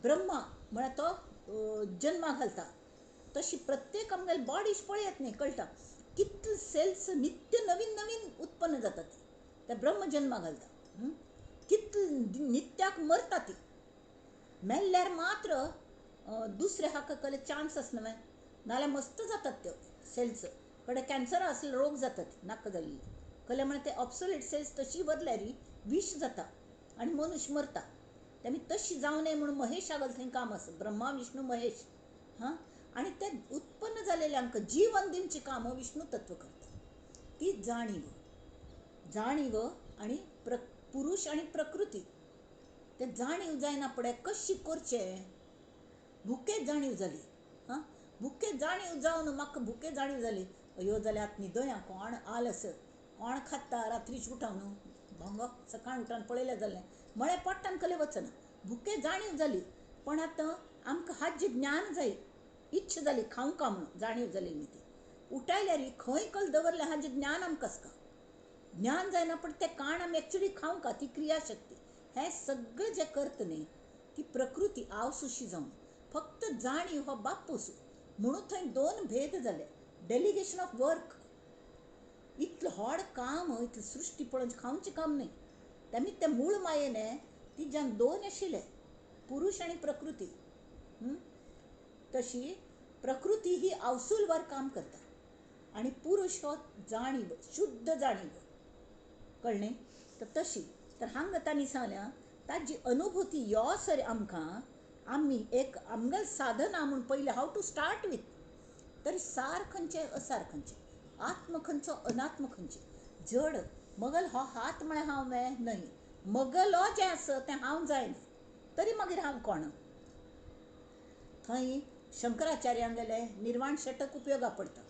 ब्रह्मा म्हळ्यार तो जन्मा घालता. तशी प्रत्येक आमगेले बॉडीश पळयात न्ही, कळटा कितले सेल्स नित्य नवीन नवीन उत्पन्न जातात. ते ब्रह्म जन्मा घालता. कितले नित्याक मरता ती, मेल्ल्यार मात्र दुसऱ्या हाका कले चान्स आसना न्हय, नाल्यार मस्त जातात त्यो सेल्स. कडेन कॅन्सर आसले रोग जातात नाका जाल्ले, कले म्हळ्यार ते ऑब्सोलेट सेल्स तशी वरल्यार विश जाता आनी मनुष्य मरता. तेमी तशी जावं नये म्हणून महेशागल थंय काम आसा, ब्रह्मा विष्णू महेश. हां, आनी ते उत्पन्न जालेल्यांक जीवन दिवचें काम विष्णू तत्व करता. ती जाणीव, जाणीव आनी पुरुष आनी प्रकृती. ते जाणीव जायना पडे कशी करचें, भुके जाणीव जाली. हां, भुके जाणीव जावन म्हाका भुके जाणीव जाली, अयो जाल्यार आतां न्हिदया, कोण आलस, कोण खाता रात्रीच उठावन न्हू भोंगो, सकाळ उठावन पळयलें जालें म्हळें पोट्टान कले वचना. भुके जाणीव जाली, पण आतां आमकां हाजी ज्ञान जाय, इच्छा जाली खावंका म्हणून जाणीव जाली न्ही ती उठायल्यार खंय कल दवरलें हाजें ज्ञान आमकां आसता. ज्ञान जायना पण तें काण आमी एक्चुली खावंका, ती क्रियाशक्ती. हें सगळें जें करता न्ही ती प्रकृती आवसुशी जावन फक्त जाणीव हो बापूस. म्हणून थंय दोन भेद जाले, डेलिगेशन ऑफ वर्क. इतलें व्हड काम, इतलें सृश्टी पळोवन खावचें काम न्ही. तेमी ते मूळ मायेने तिज्यान दोन आशिल्ले, पुरुष आनी प्रकृती. तशी प्रकृती ही आवसूलवार काम करता आनी पुरुष हो जाणीव, शुद्ध जाणीव. कळ्ळें? तर तशी तर हांगा तांणी सांगल्या ताजी अनुभूती यो सर आमकां, आमी एक आमगेल साधना म्हूण पयलें how to start with. तरी सार खंयचें असार खंयचें, आत्म खंयचो अनात्म खंयचें, जड मगल हो हात म्हळ्यार हांव न्हय, मगलो जें आसा तें हांव जायना, तरी मागीर हांव कोण? थंय शंकराचार्यांगेलें निर्वाण षटक उपयोगा पडटा.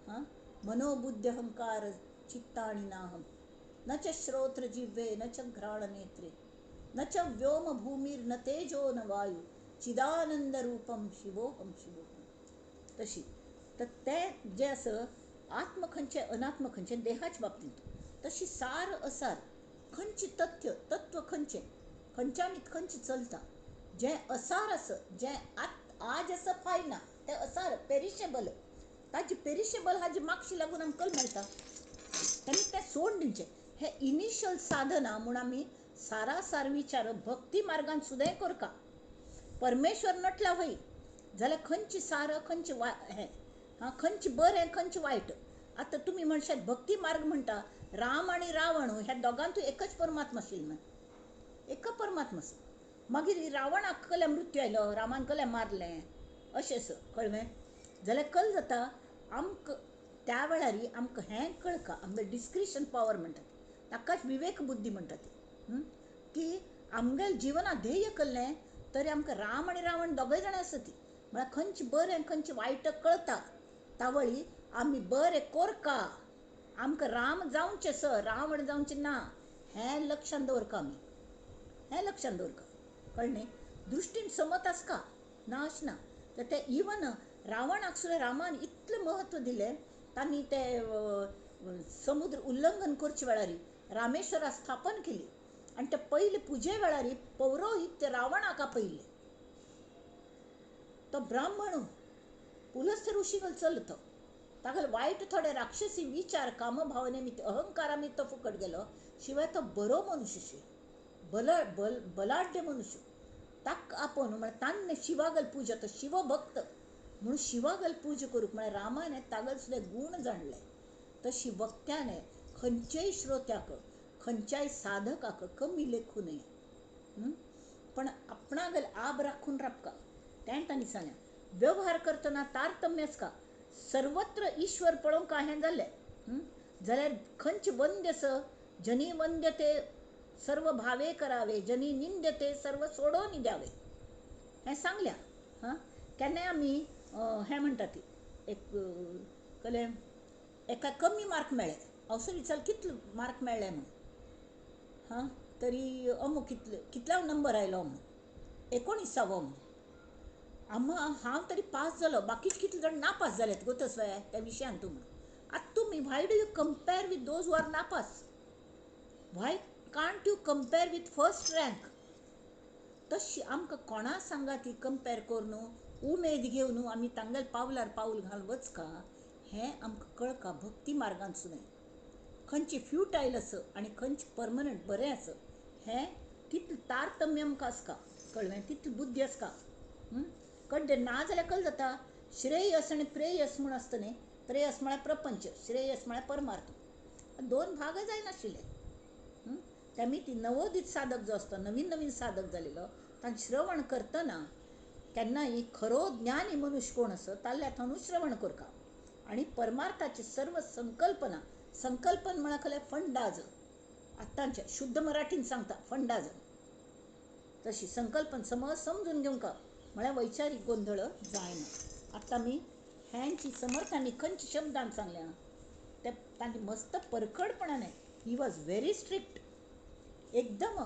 हां, मनोबुद्ध अहंकार चित्ताणी नाहम, न च श्रोत्र जिह्वे न च घ्राण नेत्रे, न च व्योम भूमीर न तेजो न वायू, चिदानंद रूपम शिवोहम शिवोहम. तशी तर ते जे आसा आत्म खंयचें अनात्म खंयचें देहाच्या बाबतींत, तशी सार असार खंयची तथ्य तत्व खंयचें, खंयच्यान खंयचें चलता, जें असार आसा, जें आज आसा फायना तें असार पेरिशेबल. ताजी पेरिशेबल हाजी मागशी लागून आमकां मेळटा, तेन्ना तें सोड दिवचें. हे इनिशियल साधना म्हूण आमी सारासार विचार भक्ती मार्गान सुद्दां करका. परमेश्वर नटला वय जाल्यार खंयची सार खंयचें हें, हां, खंयचें बरें खंयचें वायट. आतां तुमी म्हणशात भक्ती मार्ग म्हणटा, राम आनी रावण ह्या दोगांतूय एकच परमात्मा आशिल्लो न्हय, एक परमात्मा आसा. मागीर रावणाक कल्या मृत्यू आयलो, रामान कल्या मारलें, अशें स कळ्ळें जाल्यार कल जाता आमकां त्या वेळार आमकां हें कळका, आमगे डिस्क्रिशन पावर म्हणटात ताकाच विवेक बुद्धी म्हणटात ती, की आमगेले जिवनात ध्येय केल्लें तरी आमकां राम आनी रावण दोगय जाणां आसा ती, म्हळ्यार खंयचें बरें खंयचें वायट कळता. तावळी आमी बरें कोरका, आमकां राम जावचें स रावण जावचें ना, हें लक्षांत दवरका आमी, हें लक्षांत दवरका. कळ्ळें? दृश्टीन समत आसका ना अशें ना. तर ते इवन रावणाक सुद्दां रामान इतलें म्हत्व दिलें, तांणी ते समुद्र उल्लंघन करचे वेळार रामेश्वरा स्थापन केली आनी ते पयले पुजे वेळार पौरोहित्य रावणाक आपयलें. तो ब्राह्मण पुलस्त्य ऋषीगल चलतो, तागेले वायट थोडे राक्षसी विचार कामभावने अहंकारा तो फुकट गेलो, शिवाय तो बरो मनुष्य, बल बल बलाढ्य मनुष्य, ताका आपोवन म्हळ्यार तान्ने शिवागल पूजा, तो शिवभक्त म्हणून शिवागल पूजा करूंक म्हळ्यार रामाने तागल सुद्दां गूण जाणले. तशी वक्त्याने खंयच्याय श्रोत्याक खंयच्याय साधकाक कमी लेखू नये, पण आपणागल आब राखून राबका. तेणें तांणी सांगलें व्यवहार करतना तारतम्य आसका, सर्वत्र ईश्वर पळोवंक हें जालें जाल्यार खंयचे वंद्य स जनी वंद्य ते सर्व भावे करावे, जनी निंद्य ते सर्व सोडोवन द्यावे, हें सांगल्या. हां, केन्नाय आमी हें म्हणटा ती एक कले एका कमी मार्क मेळ्ळे, अवसर विचार कितले मार्क मेळ्ळे म्हणून, हां तरी अमूक कितले कितल्या नंबर आयलो म्हणून, 19वो म्हणून. आम्हा हांव तरी पास जालो, बाकीचे कितले जाण नापास जालेत गो तसो त्या विशयान तूं म्हणून. आतां तुमी why do you compare with those who are नापास, why can't you compare with first rank? तशी आमकां कोणा सांगा ती कंपेर करून उमेद घेवन आमी तांगेले पावलार पावल घालून वचका, हें आमकां कळका भक्ती मार्गान सुद्दां. खंयची फ्युटायल आसा आनी खंयची परमनंट बरें आसा हें तितलें तारतम्य आमकां आसका, कळ्ळें, तितली बुद्धी आसका. कड्डे ना जाल्यार कल जाता श्रेयस आनी प्रेयस म्हूण आसता न्ही, प्रेयस म्हळ्यार प्रपंच, श्रेयस म्हळ्यार परमार्थ, दोन भाग जायनाशिल्ले. त्यामी ती नवोदित साधक जो आसता, नवीन नवीन साधक जालेलो, तांचे श्रवण करतना केन्नाय खरो ज्ञानी मनुष्य कोण आसा ताल्ल्या थंय श्रवण करका आनी परमार्थाची सर्व संकल्पना, संकल्पन म्हळ्यार कसलें फंडाज, आतांचे शुद्ध मराठीन सांगता फंडाज, तशी संकल्पन समज समजून घेवंक म्हळ्यार वैचारीक गोंधळ जायना. आतां आमी ह्यांची समर्थांनी खंयच्या शब्दान सांगल्या ते तांची मस्त परखडपणाने, he was very strict एकदम,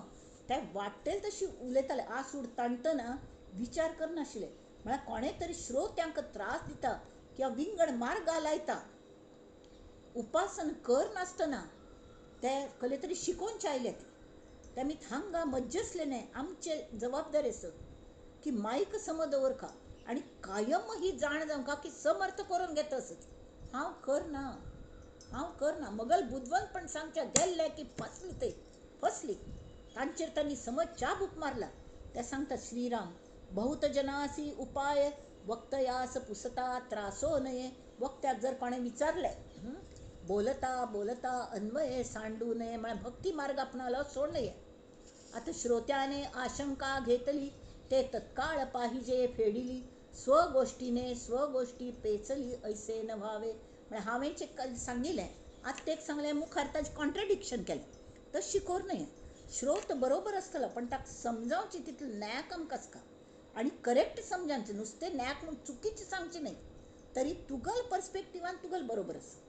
ते वाटेल तशी उलयताले, आसूड ताणटना विचार करनाशिल्ले. म्हळ्यार कोणें तरी श्रोत्यांक त्रास दिता किंवा विंगड मार्गा लायता, उपासन कर नासतना ते कसले तरी शिकोवचे आयले ते आमी हांगा मज्जसले न्हय, आमचे जबाबदारी आसा की मायक समज दवरका आनी कायम ही जाण जावंका की समर्थ करून घेता आसत, हांव करना, हांव करना. मगल बुदवंतपण सांगच्या गेल्ले की फसली, ते फसली, तांचेर तांणी समज चाबूक मारला. ते सांगता श्रीराम बहुत जनासी उपाय वक्तयास पुसता त्रासो नये. वक्त्याक जर कोणें विचारलें बोलता बोलता अन्वये सांडू नये, म्हळ्यार भक्ती मार्ग आपणालो सोड नये. आतां श्रोत्याने आशंका घेतली ते तत्काळ पाहिजे फेडिली, स्वगोष्टीने स्वगोष्टी पेचली ऐसे न व्हावे. म्हळ्यार हांवें जे सांगिल्लें आतां तेक सांगलें मुखार ताजें कॉन्ट्रडिक्शन केलें, तशी करूं नये. श्रोत बरोबर आसतलो पण ताका समजावची तितलें न्याक आमकां आसता आनी करेक्ट समजावचें, नुस्तें न्याक म्हूण चुकीचें सांगचें न्हय, तरी तुगल पर्सपेक्टिवान तुगल बरोबर आसा,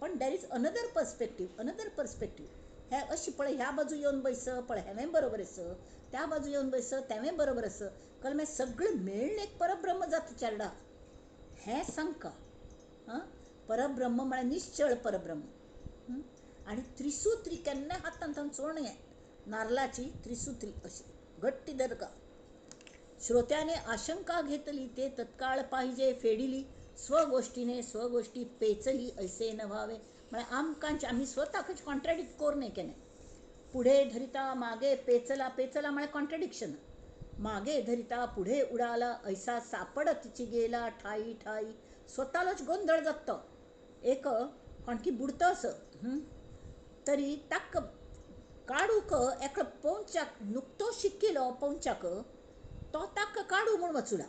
पण there is another perspective, another perspective. हे अशी पळय ह्या बाजू येवन बैस, पळय हेवें बरोबर आसा, त्या बाजू येवन बैस तेवें बरोबर आसा, कल मागीर सगळें मेळ्ळें एक परब्रह्म जाता चेरडा, हें सांगका. आं, परब्रह्म म्हळ्यार निश्चळ परब्रह्म आनी त्रिसुत्री केन्ना हातान तांकां सोडूं नये, नारलाची त्रिसुत्री अशी घट्टी धरका. श्रोत्याने आशंका घेतली ते तत्काळ पाहिजे फेडिली, स्वगोष्टीने स्वगोष्टी पेचली ऐसे न व्हावे. म्हळ्यार आमकां आमी स्वताकच कॉन्ट्राडिक्ट करूं नये केन्ना. पुढे धरिता मागे पेचला, पेचला म्हळ्यार कॉन्ट्राडिक्शन, मागे धरिता पुढे उडाला ऐसा सापडतची गेला ठाई ठाई. स्वतालोच गोंधळ जाता तो, एक कोणकी बुडतो असो तरी ताका काडूंक एकलो पोंवच्याक नुकतो शिकिल्लो पोंवच्याक तो ताका काडू म्हूण वचुला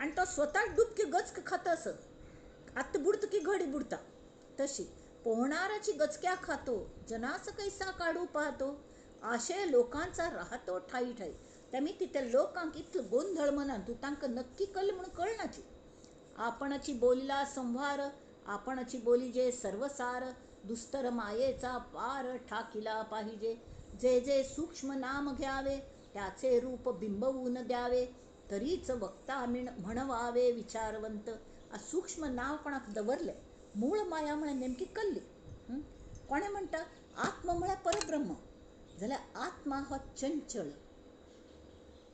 आनी तो स्वताच डुबकी गचक खाता असो, आतां बुडता की घडी बुडता. तशी पोहणाराची गचक्या खातो जनास कैसा काडू पाहतो, आशे लोकांचा राहतो ठाई ठाई. त्यामी तिथे लोकांक इतलो गोंधळ मनान तूं तांकां नक्की कल्ले म्हणून कळनाची. आपणाची बोलीला संव्हार आपणाची बोली जे सर्वसार, दुस्तर मायेचा पार ठाकीला पाहिजे. जे जे सूक्ष्म नाम घ्यावे त्याचे रूप बिंबवून द्यावे, तरीच वक्ता म्हणवावे विचारवंत. सूक्ष्म नाव कोणाक दवरलें, मूळ माया म्हळ्यार नेमकी कल्ली. कोणें म्हणटा आत्मा म्हळ्यार परब्रह्म, जाल्यार आत्मा हो चंचळ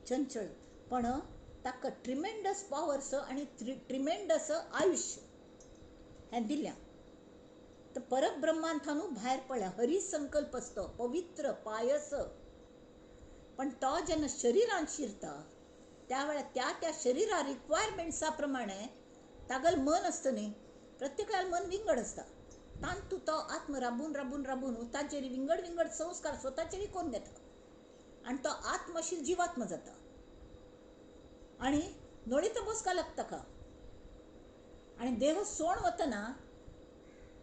चंचळ, पण ताका ट्रिमेंडस पावर्स आनी ट्रिमेंडस आयुश्य हें दिल्या. तर परब्रह्मांथानू भायर पडल्या हरिसंकल्प आसतो पवित्र पायस. पण तो जेन्ना शरिरान शिरता त्या वेळार त्या त्या शरिरा रिक्वायरमेंट्सा प्रमाणे तागल मन आसता न्ही, प्रत्येकाला मन विंगड आसता. तांतू तो आत्म राबून राबून राबून ताचेर विंगड विंगड संस्कार स्वताचेर करून घेता आनी तो आत्मशील जिवात्म जाता आनी नळीत बसका लागता का. आनी देह सोण वतना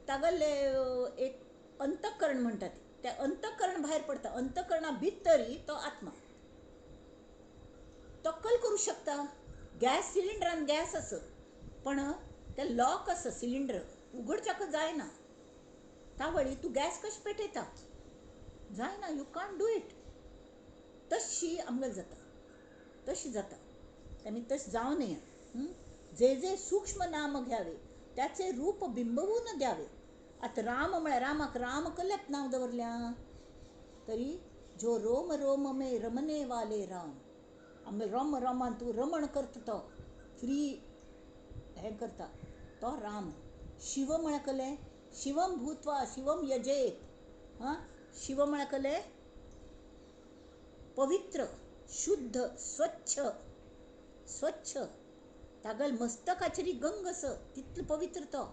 तागले एक अंतःकरण म्हणटात, ते अंतःकरण भायर पडता. अंतःकरणा भितरी तो आत्मा तो कल करूं शकता. गॅस सिलिंडरान गॅस आसा पण ते लॉक आसा, सिलिंडर उगडच्याक जायना. तावळी तूं गॅस कशें पेटयता, जायना, you can't do it. तशी आमगेली जाता, तशी जाता. आनी तशें जावं नये. जे जे सूक्ष्म नाम घ्यावे त्याचे रूप बिंबवून द्यावे. आतां राम म्हळ्यार रामाक राम कल्याक नांव दवरल्या तरी जो रोम रोम मे रमने वाले राम. आमगे रोम रोमान तूं रमण करता, तो फ्री हें करता तो राम. शिव म्हळ्यार कलें शिवम भूत्वा शिवम यजेत. हां, शिव म्हळ्यार कलें पवित्र शुद्ध स्वच्छ स्वच्छ. तागल मस्तकाचेर गंग आसा तितलो पवित्र तो.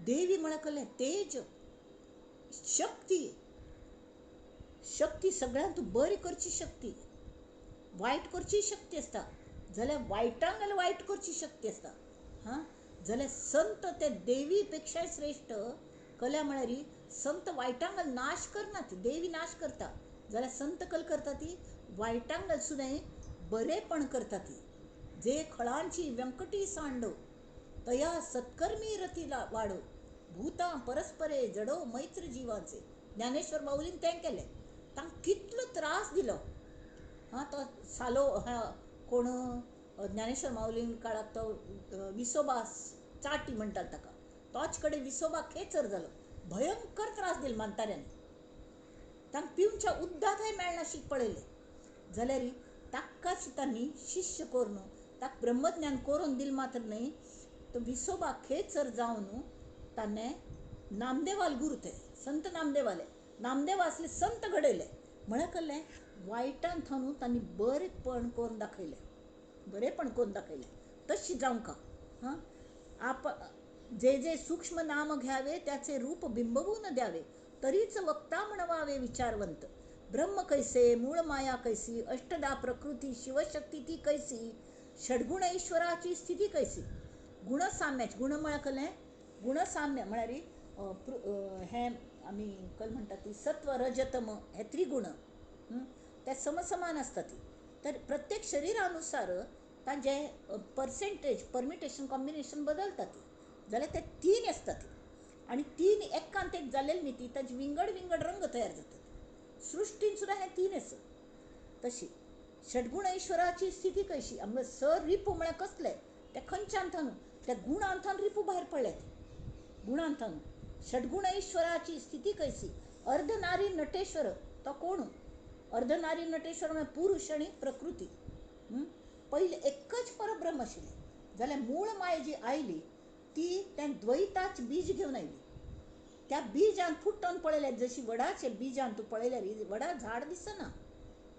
देवी म्हळ्यार कलें तेज शक्ती, शक्ती सगळ्यांत बरी करची शक्ती, वायट करची शक्ती आसता जाल्यार वायटांक जाल्यार वायट करची शक्ती आसता. हां, जाल्यार संत ते देवी पेक्षाय श्रेश्ठ. कला म्हळ्यार संत वायटांक नाश करना, ती देवी नाश करता जाल्यार संत कल करता ती वायटांक सुद्दां बरेपण करता ती. जे खळांची व्यंकटी सांडो तया सत्कर्मी रती वाडो भूतां परस्परे जडो मैत्र जिवांचे. ज्ञानेश्वर माऊलीन तें केलें. तांकां कितलो त्रास दिलो. हां, तो सालो कोण ज्ञानेश्वर माऊलीन काळाक तो विसोबा चाटी म्हणटात ताका, तोच कडेन विसोबा खेचर जालो. भयंकर त्रास दिलो म्हाताऱ्यांनी. तांकां पिवच्या उद्दाकय मेळना पळयलें जाल्यार ताकाच तांणी शिष्य करून ताका ब्रह्मज्ञान करून दिलें मात्र न्हय, तो विसोबा खेचर जावन ताणें नामदेवाल गुरू ते संत नामदेवाले नामदेव आसले संत घडयले. म्हळ्यार कसलें वायटान थावन तांणी बरेपण करून दाखयलें, बरेपण करून दाखयलें. तशी जावंक हां. आप जे जे सूक्ष्म नाम घ्यावे त्याचे रूप बिंबवून द्यावे तरीच वक्ता म्हणवावे विचारवंत. ब्रह्म कैसे मूळ माया कैसी अष्टदा प्रकृती शिवशक्ती ती कैसी षडगुण ईश्वराची स्थिती कैसी. गुणसाम्याची गुण म्हळ्यार कसलें गुणसाम्य म्हळ्यार हें आमी कल म्हणटा ती सत्व रजतम हे त्रिगुण ते समसमान आसता ती. तर प्रत्येक शरिरानुसार तांचे पर्सेंटेज परमिटेशन कॉम्बिनेशन बदलता ती जाल्यार ते तीन आसता ती. आनी तीन एकांत एक जालेले न्ही ती ताजे विंगड विंगड रंग तयार जातात. सृश्टीन सुद्दां हें तीन आसा. तशी षडगुण ईश्वराची स्थिती कशी. आमकां स रिपू म्हळ्यार कसले ते खंयच्यान थावन त्या गुणान थावन रिपू भायर पडले गुणान थावन. षडगुण ईश्वराची स्थिती कैसी. अर्धनारी नटेश्वर तो कोण. अर्धनारी नटेश्वर म्हळ्यार पुरुष आनी प्रकृती. पयलें एकच परब्रह्म आशिल्लें जाल्यार मूळ माय जी आयली ती त्या द्वैताच बीज घेवन आयली. त्या बीजान फुटोवन पळयल्यार जशी वडाचे बीजान तूं पळयल्यार वडा झाड दिसना,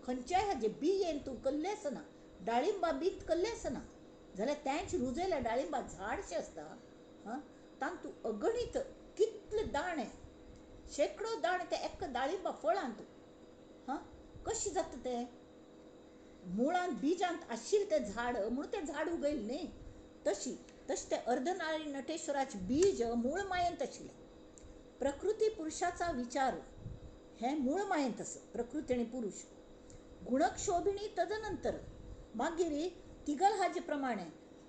खंयच्याय हाजे बियेन तूं कल्लें आसना, डाळिंबा बीत कल्लें आसना जाल्यार तेंच रुजयल्यार डाळिंबा झाडशें आसता. हां, तातूंत अगणीत कितले दाणे शेंकडो दाणे ते एका डाळिंबा फळांत. हां, कशें जाता तें मुळांत बीजांत आशिल्लें तें झाड म्हणून तें झाड उगयलें न्ही. तशी तशें तें अर्धनारी नटेश्वराचें बीज मूळ मायेंत आशिल्लें. प्रकृती पुरुषाचा विचार हें मूळ मायेंत आसा प्रकृती आनी पुरुष. गुणक्षोभिणी तदनंतर मागीर तिगल हाजे प्रमाणे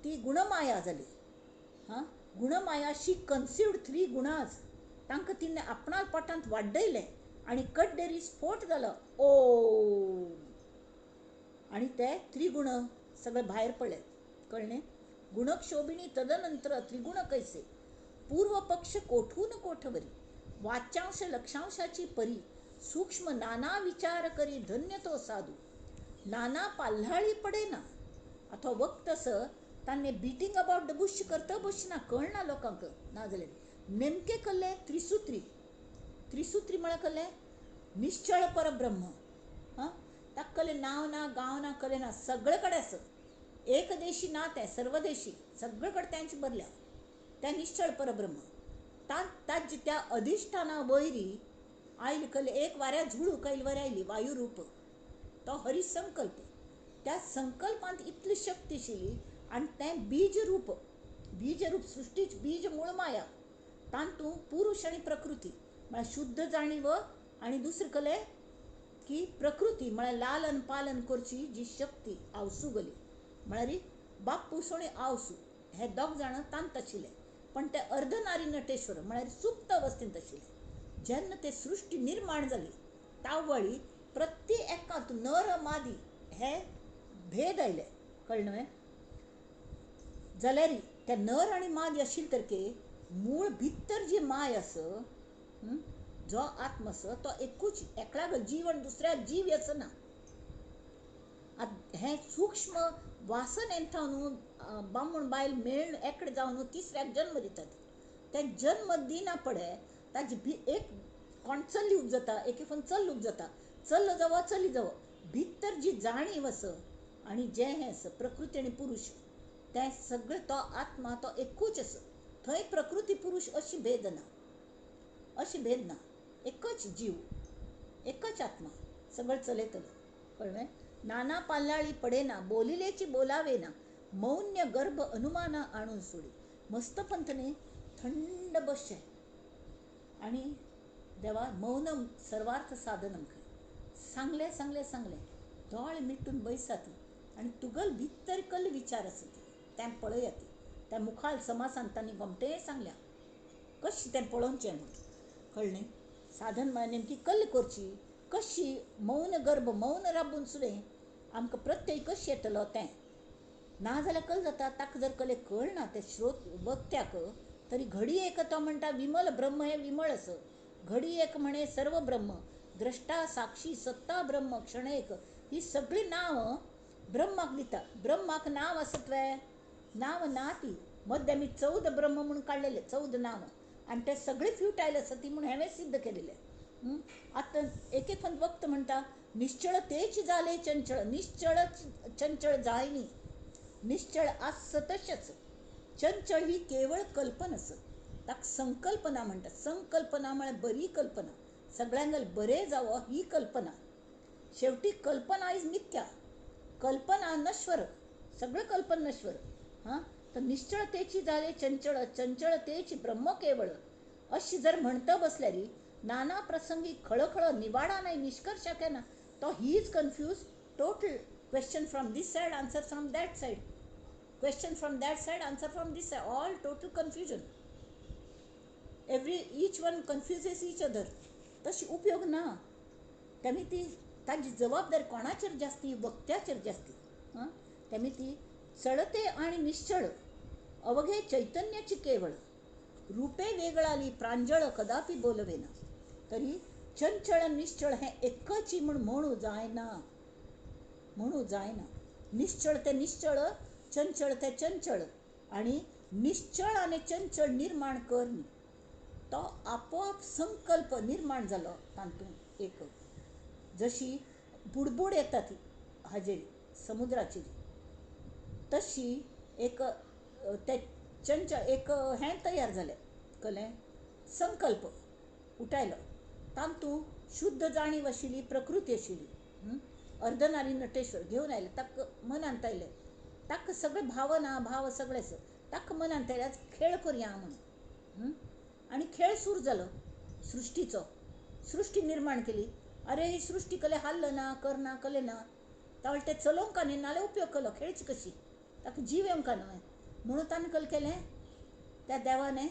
ती गुणमाया जाली. हां, गुणमाया शी कन्सिव्ड थ्री गुणाज तांकां तिणें आपणा पोटांत वाडयलें आनी कड्डेरी स्फोट जालो ओम आनी ते त्रिगुण सगळे भायर पडले. कळ्ळें. गुणक्षोभिणी तदनंतर त्रिगुण कैसे पूर्व पक्ष कोठून कोठवरी वाच्यांश लक्षांशाची परी सूक्ष्म नाना विचार करी धन्य तो साधू नाना पाल्हाळी पडेना. आतां वक्त असो तांणी बिटींग अबाउट the Bush करता बसना कळना लोकांक ना जाल्यार नेमके कल्ले त्रिसुत्री. त्रिसुत्री म्हळ्यार कल्ले निश्चळ परब्रह्म. हां, ताका कल्ले नांव ना, गांव ना, कल्ले ना, सगळे कडेन आसा. एकदेशी ना तें, सर्वदेशी, सगळे कडेन तेंच भरल्या तें निश्चळ परब्रह्म. ताजी त्या अधिश्ठाना वयरी आयली कल्ले एक वाऱ्या झुळूक आयली, वयर आयली वायुरूप, तो हरिसंकल्प. त्या संकल्पांत इतली शक्ती आशिल्ली आनी तें बीजरूप, बीजरूप सृश्टीच बीज मूळ माया. तातूंत पुरुश आनी प्रकृती म्हळ्यार शुद्ध जाणीव आनी दुसरें कले की प्रकृती म्हळ्यार लालन पालन करची जी शक्ती आवसू गली, म्हळ्यार बापूस आनी आवसू हे दोग जाण तांत आशिल्ले. पण ते अर्धनारी नटेश्वर म्हळ्यार सुप्त अवस्थेंत आशिल्ले. जेन्ना ते सृश्टी निर्माण जाली तावळी प्रत्येक एकांत नर मादी हे भेद आयले, कळ्ळें न्हय? जाल्यार त्या नर आनी मादी आशिल्ले तरके मूळ भितर जी माय आसा, जो आत्मा आसा तो एकूच, एकल्याक जीव आनी दुसऱ्याक जीव आसना. आतां हें सूक्ष्म वासनेन न्हू बामण बायल मेळ एकडे जावन तिसऱ्याक जन्म दितात. ते जन्म दिना पडे ताजी एक कोण चली उपजता, एक एक चल उपजता, चल्लो जावं चली जावं, भितर जी जाणीव आसा आनी जें हें आसा प्रकृती आनी पुरुश तें सगळें तो आत्मा तो एकूच आसा. थंय प्रकृती पुरुश अशी भेद ना, अशी भेद ना, एकच जीव, एकच आत्मा सगळें चलयतलो, कळ्ळें? नाना पाल्लाळी पडेना, बोलिलेची बोलावे ना, मौन्य गर्भ अनुमाना आणून सोडी. मस्तपंत न्ही थंड बसचें आनी देवा मौनम सर्वार्थ साधनम खंय सांगलें सांगलें सांगलें, दोळे मिटून बैसात आनी तुगल भितर कल विचार आसा ती तें पळयात. त्या मुखाल समासान तांणी गोमटें सांगल्या कशें तें पळोवचें म्हूण, कळ्ळें? साधन म्हळ्यार नेमकी कल्ल करची कशी, मौन गर्भ मौन राबून सुद्दां आमकां प्रत्यय कशें येतलो तें. नाजाल्यार कल जाता ताका जर कले कळना ते श्रोत वक्त्याक तरी घडी एक तो म्हणटा विमल ब्रह्म हें विमळ आसा, घडी एक म्हणे सर्व ब्रह्म, द्रष्टा साक्षी सत्ता ब्रह्म क्षण एक, ही सगळीं नांव ब्रह्माक दिता. ब्रह्माक नांव आसत वे? नांव ना ती. मद्दे आमी 14 ब्रह्म म्हूण काडलेले, 14 नांव, आनी ते सगळे फ्युटायल आसा ती म्हूण हांवें सिद्ध केलेले. आतां एक एक वक्त म्हणटा निश्चळ तेच जाले चंचळ, निश्चळ चंचळ जायनी, निश्चळ आसत तशेंच, चंचळ ही केवळ कल्पना आसा, ताका संकल्पना म्हणटा. संकल्पना म्हळ्यार बरी कल्पना, सगळ्यांक बरें जावं ही कल्पना. शेवटी कल्पना is मिथ्या, कल्पना नश्वर, सगळं कल्पना नश्वर. हां, तर निश्चळतेची जाले चंचळ, चंचळतेची ब्रह्म केवळ अशी जर म्हणता बसल्यार नाना प्रसंगी खळखळ निवाडा नाही, निष्कर्ष केना, तो he is confuse. Total question from this side, answer from that side, question from that side, answer from this side, all total confusion. Every each one confuses each other. तशी उपयोग ना. त्यामुळे ती ताजी जबाबदारी कोणाचेर जास्ती, वक्त्याचेर जास्ती. हां, त्यामुळे ती चळते आणि निश्चळ अवघे चैतन्याची केवळ, रूपे वेगळाली प्रांजळ कदापि बोलवेना, तरी चंचळ निश्चळ हें एकच म्हूण म्हणू जायना, म्हणू जायना. निश्चळ ते निश्चळ, चंचळ ते चंचळ, आणि निश्चळ आनी चंचळ निर्माण कर न्ही, तो आपोआप संकल्प निर्माण जालो तातूंत एक. जशी बुडबुड येता ती हाजेर समुद्राचेर, तशी एक ते चंचळ एक हें तयार जालें, कळ्ळें? संकल्प उठायलो, तातूंत शुद्ध जाणीव आशिल्ली, प्रकृती आशिल्ली, अर्धनारी नटेश्वर घेवन आयले, ताका मनांत आयलें, ताका सगळे भावना भाव सगळे आसा, ताका मनांत आयलें आज खेळ करुया म्हणून, आनी खेळ सुरू जालो सृश्टीचो. सृश्टी निर्माण केली. अरे ही सृश्टी कले हाल्ल ना, करना कले ना, तावळ ते चलोवंक न्ही, नाल्यार उपयोग केलो, खेळची कशी, ताका जीव येवंक न्हय म्हणून ताणें कल केलें, त्या देवाने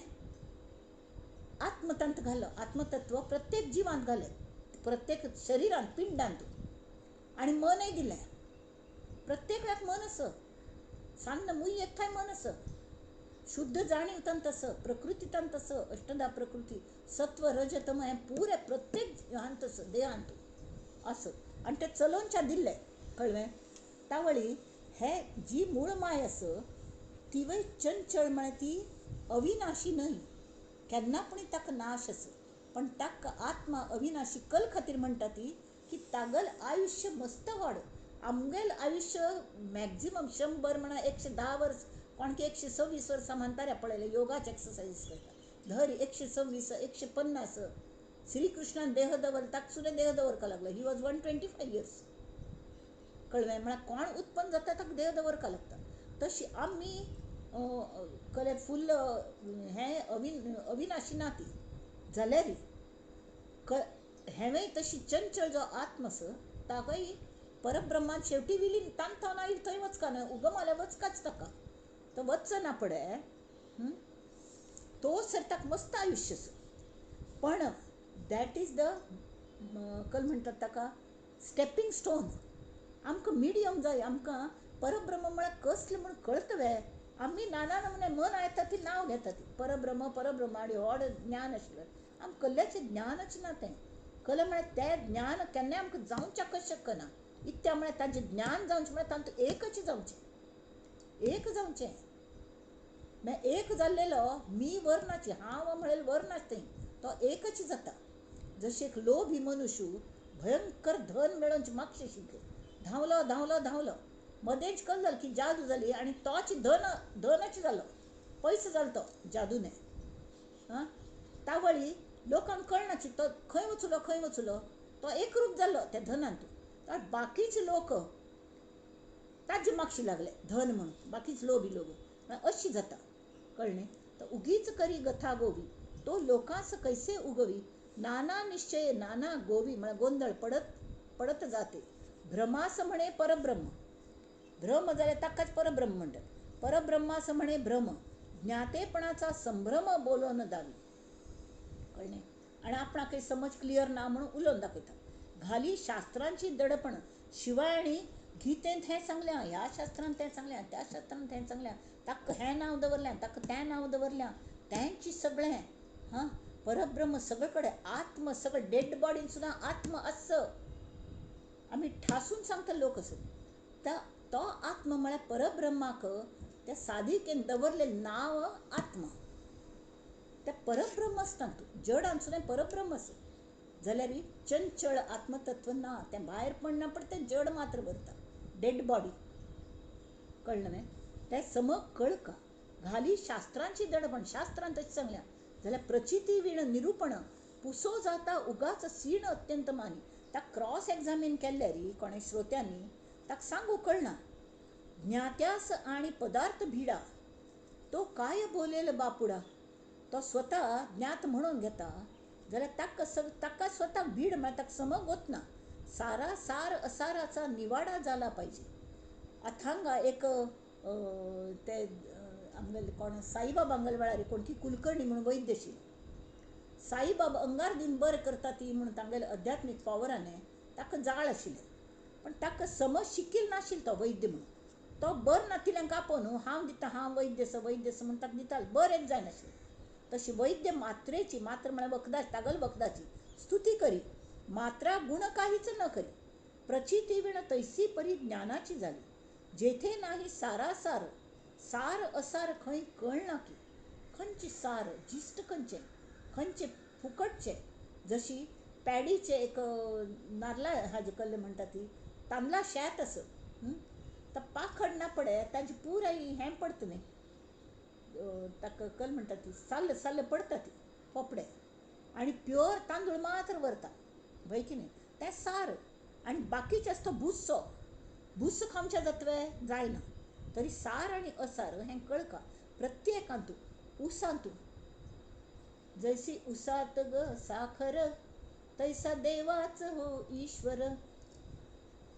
आत्मतंत्र घालो, आत्मतत्व प्रत्येक जिवांत घालें, प्रत्येक शरिरांत पिंडांत, आनी मनय दिलें. प्रत्येकाक मन आसा, सान्न मूय एकठांय मन आसा, शुद्ध जाणीव तांत आसा, प्रकृती तांत आसा, अष्टधा प्रकृती, सत्व रज तम हें पुरें प्रत्येक ह्यांत आसा, देहांत आसा, आनी तें चलोवच्या दिल्लें, कळ्ळें? तावळी हे जी मूळ माय आसा तिवय चंचळ म्हळ्यार ती अविनाशी न्हय, केन्ना पूण ताका नाश आसा. पण ताका आत्मा अविनाशी कल खातीर म्हणटा ती की तागल आयुश्य मस्त व्हड. आमगेल आयुश्य मॅक्झिमम 100 म्हणा 110 वर्स, कोणके 126 वर्सां म्हणटा पळयलें योगाचे एक्सरसायजीस करता धर 126 150. श्रीकृष्णान देह दवर ताका सुद्दां देह दवरपाक लागलो. He was 125 years. कळ्ळें? म्हळ्यार कोण उत्पन्न जाता ताका देह दवरपाक लागता. तशी आमी कले फुल्ल हें अविनाशी ना ती जाल्यार हेंवूय तशी चंचल जो आत्मा आसा ताकाय परब्रह्मान शेवटी विलीन तांकां मागीर थंय वचका न्हय, उगम आल्यार वचकाच ताका, तो वचना पडे तो सर ताका मस्त आयुश्य आसा. पण that is the कल म्हणटात ताका स्टेपींग स्टोन. आमकां मिडियम जाय, आमकां परब्रह्म म्हळ्यार कसलें म्हूण कळटा वे. आमी नाना नमुने मन आयता ती नांव घेता ती परब्रह्म परब्रह्म आनी व्हड ज्ञान आशिल्लें. आमकां कल्ल्याचें ज्ञानच ना तें. कल म्हळ्यार तें ज्ञान केन्नाय आमकां जावच्याकच शकना. इत्या म्हळ्यार तांचें ज्ञान जावचें म्हळ्यार तांतूं एकच जावचें, एक जावचें. मागीर एक जाल्लेलो मी वर्णाची हांव म्हणलें वर्णाच थंय तो एकच जाता. जशें एक लोभी मनुष्य भयंकर धन मेळोवचे मागशे शिकले, धांवलो धांवलो धांवलो, मदेंच कल जालें की जादू जाली आनी तोच धन धनच जालो, पयसो जालो तो जादूने. आं तावळी लोकांक कळनाची तो खंय वचलो खंय वचलो, तो एकरूप जालो त्या धनांत. तर बाकीचे लोक ताजे मागशी लागले धन म्हणून, बाकीच लोभी लोक अशी जाता. कळ्ळें? तर उगीच करी गथा गोवी तो लोकांस कैसे उगवी, नाना निश्चय नाना गोवी म्हळ्यार गोंदळ पडत पडत जाते. भ्रमास म्हणे परब्रह्म, भ्रम जाल्यार ताकाच परब्रह्म म्हणटात. परब्रह्मास म्हणे भ्रम, ज्ञातेपणाचा संभ्रम बोलोवन दावी. कळ्ळें? आनी आपणाक समज क्लियर ना म्हणून उलोवन दाखयता. घाली शास्त्रांची दडपण शिवाय आनी गीतेंत हें सांगलें, ह्या शास्त्रान तें सांगलें, त्या शास्त्रान तें सांगलें, ताका हें नांव दवरलें, ताका तें नांव दवरलें, तेंच सगळें. हां परब्रह्म सगळे कडेन, आत्म सगळें, डेड बॉडीन सुद्दां आत्म आस. आमी ठासून सांगता लोक असो. तो आत्म म्हळ्यार परब्रह्माक त्या साधिकेन दवरलें नांव आत्मा. त्या परब्रह्म आसता तूं जडान सुद्दां परब्रह्म आसा. जाल्यार चंचळ आत्मतत्व ना, तें भायर पडना पण तें जड मात्र भरता, डेड बॉडी. कळ्ळें न्हय? तें सम कळका. घाली शास्त्रांची दडपण, शास्त्रान तशें सांगल्या जाल्यार प्रचिती वीण निरुपण पुसो जाता उगाच सीण अत्यंत मानी. ताका क्रॉस एग्जामीन केल्ले री कोणे श्रोत्यांनी, ताका सांगू कळना. ज्ञात्यास आनी पदार्थ भिडा तो काय बोलेल बापुडा. तो स्वता ज्ञात म्हणून घेता जाल्यार ताका ताका स्वताक भीड म्हळ्यार ताका समग वतना. सारा सार असाराचा निवाडा जाला पाहिजे. अथांगा एक ते आमगेले कोण साईबाबा आमगेले वेळार कोण की कुलकर्णी म्हणून वैद्य आशिल्ले. साईबाबा अंगार दिन बरें करता ती म्हणून तांगेले अध्यात्मीक पावराने ताका जाळ आशिल्लें. पण ताका समज शिकील नाशिल्लो तो वैद्य म्हणून. तो बरें नातिल्यांक आपोवन हांव दिता, हांव वैद्य आसा वैद्य आसा म्हणून ताका दितालो, बरेंच जायनाशिल्लें. तशी वैद्य मात्रेची, मात्र म्हळ्यार वखदाची, तागल वखदाची स्तुती करी, मात्रा गुण काहीच न करी. प्रचिती विण तैसी परी ज्ञानाची जाली. जेथे नाही सारासार सार असार खंय कळना की. खंयचे सार जिस्ट खंयचे, खंयचे फुकटचे. जशी पॅडीचे एक नारला हाजे कल्ले म्हणटा ती तांदळा शेत आसा, तर पाखड ना पडे ताजी पुराय हें पडटा न्ही, ताका कल म्हणटा ती साल्ल साल्ल पडटा ती पोपडे, आनी प्युअर तांदूळ मात्र व्हरता वय की न्ही, तें सार. आनी बाकीचें आसता भुस्सो, भुस्सो खावच्या जातवे जायना. तरी सार आनी असार हें कळका प्रत्येकांतू. उसांतू जैसी उसात ग साखर तैसा देवाच हो ईश्वर,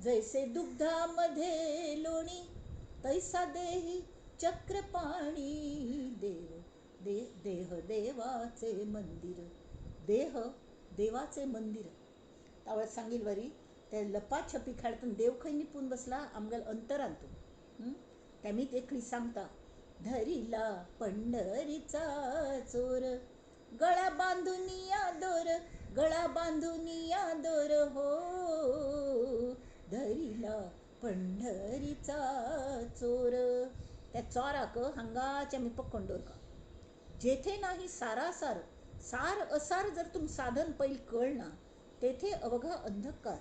जैसे दुग्धामध्ये लोणी तैसा देही चक्रपाणी. देव दे देह देवाचे मंदिर, देह देवाचे मंदिर. तावळ सांगील वरी ते लपाछपी खेळतना देव खंय निपून बसला आमगेल अंतरांतू. तेमी देखली सांगता, धरिला पंढरीचा चोर गळा बांधूनिया दोर, गळा बांधूनिया दोर हो, धरिला पंढरीचा चोर. त्या चोराक हांगाचे आमी पक्कोवन दवरका. जेथे नाही सारासार, सार असार जर तुम साधन पैल कळना तेथे अवघा अंधकार.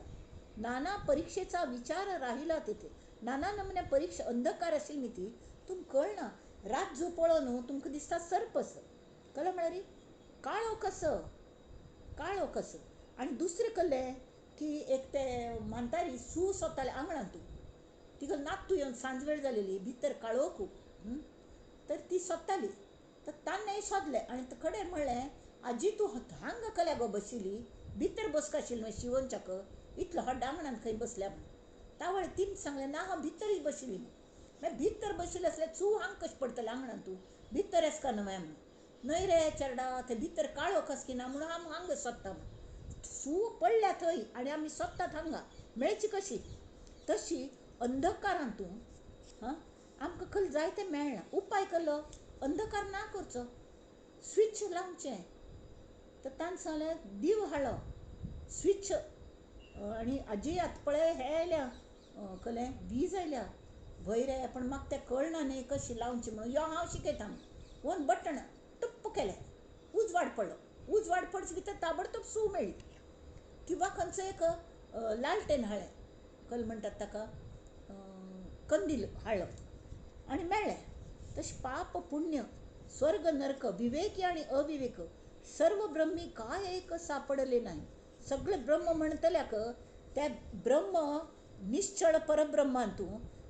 नाना परीक्षेचा विचार राहिला तेथे, नाना नमन्या परीक्षा अंधकार आशिल्ली न्ही ती तुमकां कळना. रात जो पळो न्हू तुमकां दिसता सर्प असो, कळ्ळें म्हळ्यार काळोख असो, काळोख असो. आनी दुसरें कळ्ळें की एक ते म्हातारी सूं सोदताले आंगणांतू, तिका नातू येवन सांजवेळ जालेली, भितर काळोख, तर ती सोदताली. तर ताणें सोदलें आनी कडेन म्हणलें, आजी तूं हांगा कल्या गो बशिल्ली, भितर बसका आशिल्लें न्हय शिवोनच्याक, इतलो व्हड आंगणांत खंय बसल्या म्हूण. तावळ तीन सांगलें, ना हांव भितरच बशिल्ली म्हूण. मागीर भितर बशिल्लें आसल्यार चू हांग कशें पडटलें आंगणांत, तूं भितर येसका न्हय म्हूण. न्हय रे चेरडा, थंय भितर काळोख आसा की ना म्हणून हांव हांगा सोदता म्हूण. सू पडल्या थंय आनी आमी सोदतात हांगा, मेळची कशी? तशी अंधकारांतू हां आमकां खंय जाय तें मेळना. उपाय केलो, अंधकार ना करचो, स्विच लावचें. तर ताणें सांगलें, दिव हाडलो स्विच, आनी आजी आतां पळय हें आयल्या, कसलें वीज आयल्या. व्हय रे, पूण म्हाका तें कळना न्ही कशी लावची म्हणून. यो हांव शिकयता म्हूण. वन बटण टुप्प केलें, उजवाड पडलो. उजवाड पडचे भितर ताबडतोब सूं मेळ्ळी. किंवा खंयचो एक लालटेन हाडलें, कल म्हणटात ताका, कंदील हाडलो आनी मेळ्ळें. तशें पाप पुण्य, स्वर्ग नरक, विवेकी आनी अविवेक, सर्व ब्रह्मी काय एक सापडले नाही. सगळे ब्रह्म म्हणटल्याक त्या ब्रह्म निश्चळ परब्रह्मांतू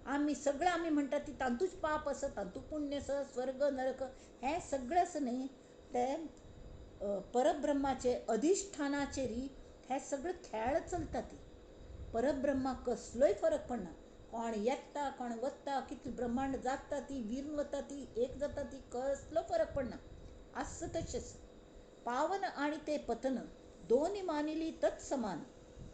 आमी सगळे आमी म्हणटात ती तांतूच पाप आसा, तांतू पुण्य आसा, स्वर्ग नरक हें सगळें आसा न्ही, तें परब्रह्माचे अधिश्ठानाचेर हे सगळे खेळ चलता. ती परब्रह्माक कसलोय फरक पडना, कोण येता कोण वता, कितलें ब्रह्मांड जाता ती विरून वता ती एक जाता ती, कसलो फरक पडना, आसा तशेंच. पावन आनी ते पतन दोनी मानिली तत्समान.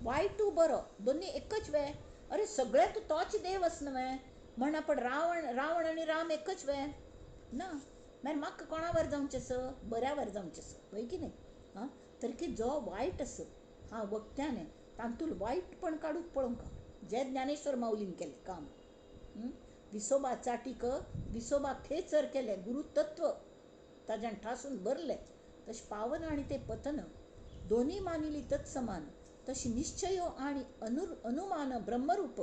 वायटू बरो दोनी एकच वे. अरे सगळें तूं तोच देव आसा न्हय म्हण आपण रावण, रावण आनी राम एकच वे ना. मागीर म्हाका कोणावर जावचें आसा, बऱ्यावर जावचें आसा, वय की न्ही? आं, तर की जो वायट आसा हांव वक्त्याने तातूंत वायटपण काडूंक पळोवंक, जें ज्ञानेश्वर माऊलीन केलें काम. विसोबा चाटीक विसोबा खेचर केलें, गुरुतत्व ताज्यान ठासून भरलें. तशें पावन आनी ते पतन दोनी मानिली तत्समान. तशी निश्चयो आनी अनुमान ब्रह्मरूप.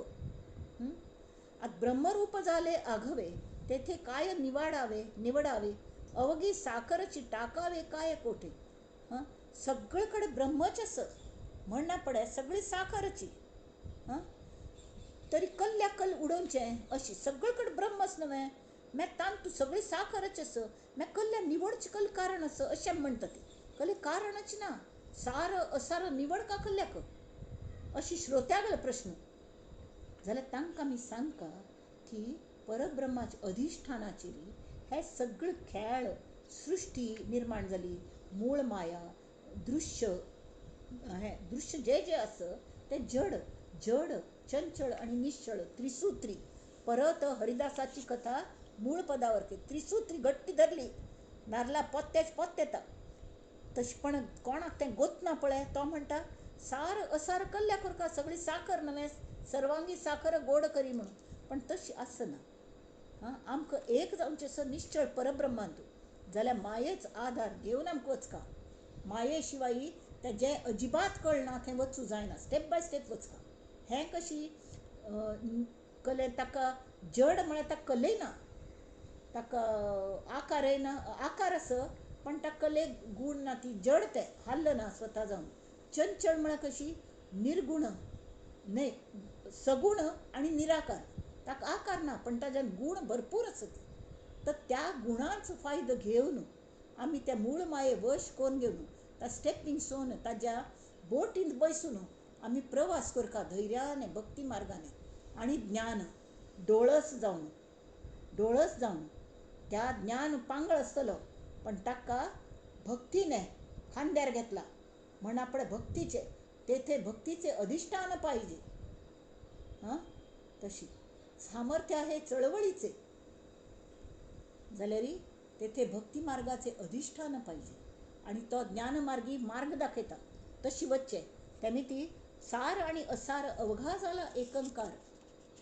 आतां ब्रह्मरूप जाले आघवे तेथे काय निवाडावे निवडावे, अवघी साखरची टाकावे काय कोठे. हां, सगळे कडेन ब्रह्मच आसा म्हणना पडे, सगळी साखरची. हां, तरी कल्ल्या कल उडोवचें अशी सगळे कडेन ब्रह्मच न्हय, मागीर तांतू सगळी साखरच आसा, मागीर कल्ल्या निवडचें कल कारण आसा अशें म्हणटा ती. कले कारणच ना, सार असार निवड का कल्ल्याक, अशी श्रोत्यागले प्रश्न. जाल्यार तांकां आमी सांगका की परब्रह्माच्या अधिश्ठानाचेर हे सगळे खेळ सृश्टी निर्माण जाली. मूळ माया, दृश्य, हें दृश्य जें जें आसा तें जड, जड, चंचळ आनी निश्चळ, त्रिसुत्री. परत हरिदासाची कथा मूळ पदावर त्रिसुत्री घट्टी धरली, नारला पोत्त्याच पोत्त येता. तशें पण कोणाक तें गोतना पळय, तो म्हणटा सार असार कल्ल्या करका, सगळी साखर न्हय, सर्वांगी साखर गोड करी म्हणून. पण तशी आसना. हां, आमकां एक जावचें आसा निश्चळ परब्रह्मांतू, जाल्यार मायेच आधार घेवन आमकां वचका. माये शिवाय तें जें अजिबात कळना थंय वचूं जायना, स्टेप बाय स्टेप वचका. हें कशी कले ताका जड म्हळ्यार ताका कलय ना, ताका आकारय ना, आकार आसा पण ताका कले गूण ना, ती जड तें हाल्ल ना स्वता जावन. चंचळ म्हळ्यार कशी निर्गुण न्हय, सगुण आनी निराकार, ताका आकार ना पण ताज्यान गूण भरपूर आसत. तर त्या गुणांचो फायदो घेवन आमी त्या मूळ माये वश करून घेवन त्या स्टेपिंग स्टोन ताज्या बोटींत बसून आमी प्रवास करता धैर्याने, भक्ती मार्गाने आनी ज्ञान डोळस जावन, डोळस जावन त्या ज्ञान पांगळ आसतलो पण ताका भक्तीने खांद्यार घेतला म्हण आपणे भक्तीचे तेथे भक्तीचे अधिष्ठान पाहिजे. हां, तशी सामर्थ्य आहे चळवळीचे जाल्यार तेथे भक्ती मार्गाचे अधिष्ठान पाहिजे आणि तो ज्ञानमार्गी मार्ग दाखयता तशी वच्चे. त्याने ती सार आणि असार अवघा झाला एकंकार.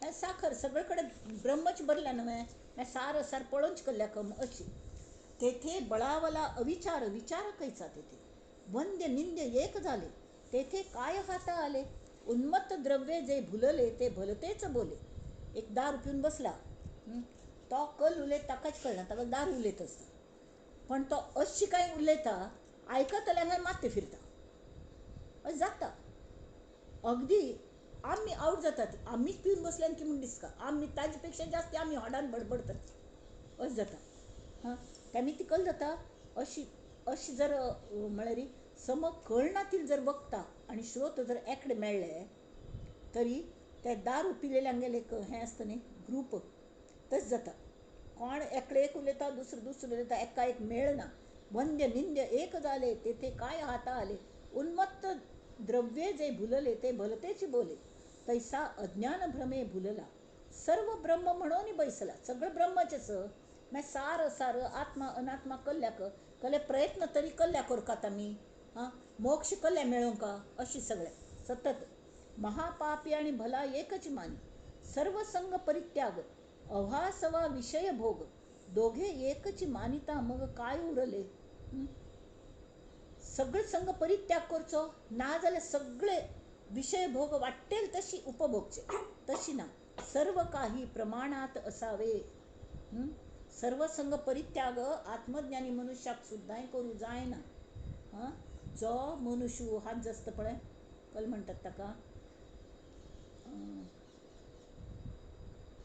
हे साखर सगळीकडे ब्रह्मच भरल्या न्हय, हें सार असार पळोवंच कल्ल्या कम अशी. तेथे बळावला अविचार विचार कैचा तेथे, वंद्य निंद्य एक झाले तेथे काय हाता आले, उन्मत्त द्रव्ये जे भुलले ते भलतेच बोले. एक दारू पिऊन बसला, तो कल उलयत ताकाच कळना, ताका दारू उलयत आसता, पण तो अशी काय उलयता आयकतल्यांक मात्तें फिरता, अशें जाता. अगदी आमी आवट जातात, आमीच पिवन बसल्यान की म्हूण दिसता, आमी ताजे पेक्षा जास्त आमी होडान बडबडतात, अशें जाता. हां, तेमी ती कल जाता. अशी अशी जर म्हळ्यार सम कळनातील जर वक्ता आनी श्रोत जर एकडे मेळ्ळे तरी ते दारू पिलेल्यांगेलें एक हें आसता न्ही ग्रूप, तशें जाता. कोण एकले एक उलयता, दुसरो दुसरो उलयता, एका एक मेळना. वंद्य निंद्य एक जाले तेथे काय हाता आले, उन्मत्त द्रव्ये जे भुलले ते भलतेच बोले, तैसा अज्ञान भ्रमे भुलला, सर्व ब्रह्म म्हणून बैसला. सगळं ब्रह्मच आसा, मागीर सार सार आत्मा अनात्मा कल्ल्याक कले प्रयत्न तरी कल्ल्या करकात आमी, हां मोक्ष कल्ल्या मेळोवंका, अशी सगळें सतत. महापापी आणि भला एकच मानी, सर्व संग परित्याग अभासवा विषय भोग, दोघे एकच मानिता मग काय उरले. सगळे संग परित्याग करचो ना जाल्यार सगळे विषय भोग वाटेल तशी उपभोगचे, तशी ना. सर्व काही प्रमाणात असावे. सर्व संग परित्याग आत्मज्ञानी मनुष्याक सुद्दां करूं जायना. हां, जो मनुष्य हात जास्त पळय कल म्हणटात ताका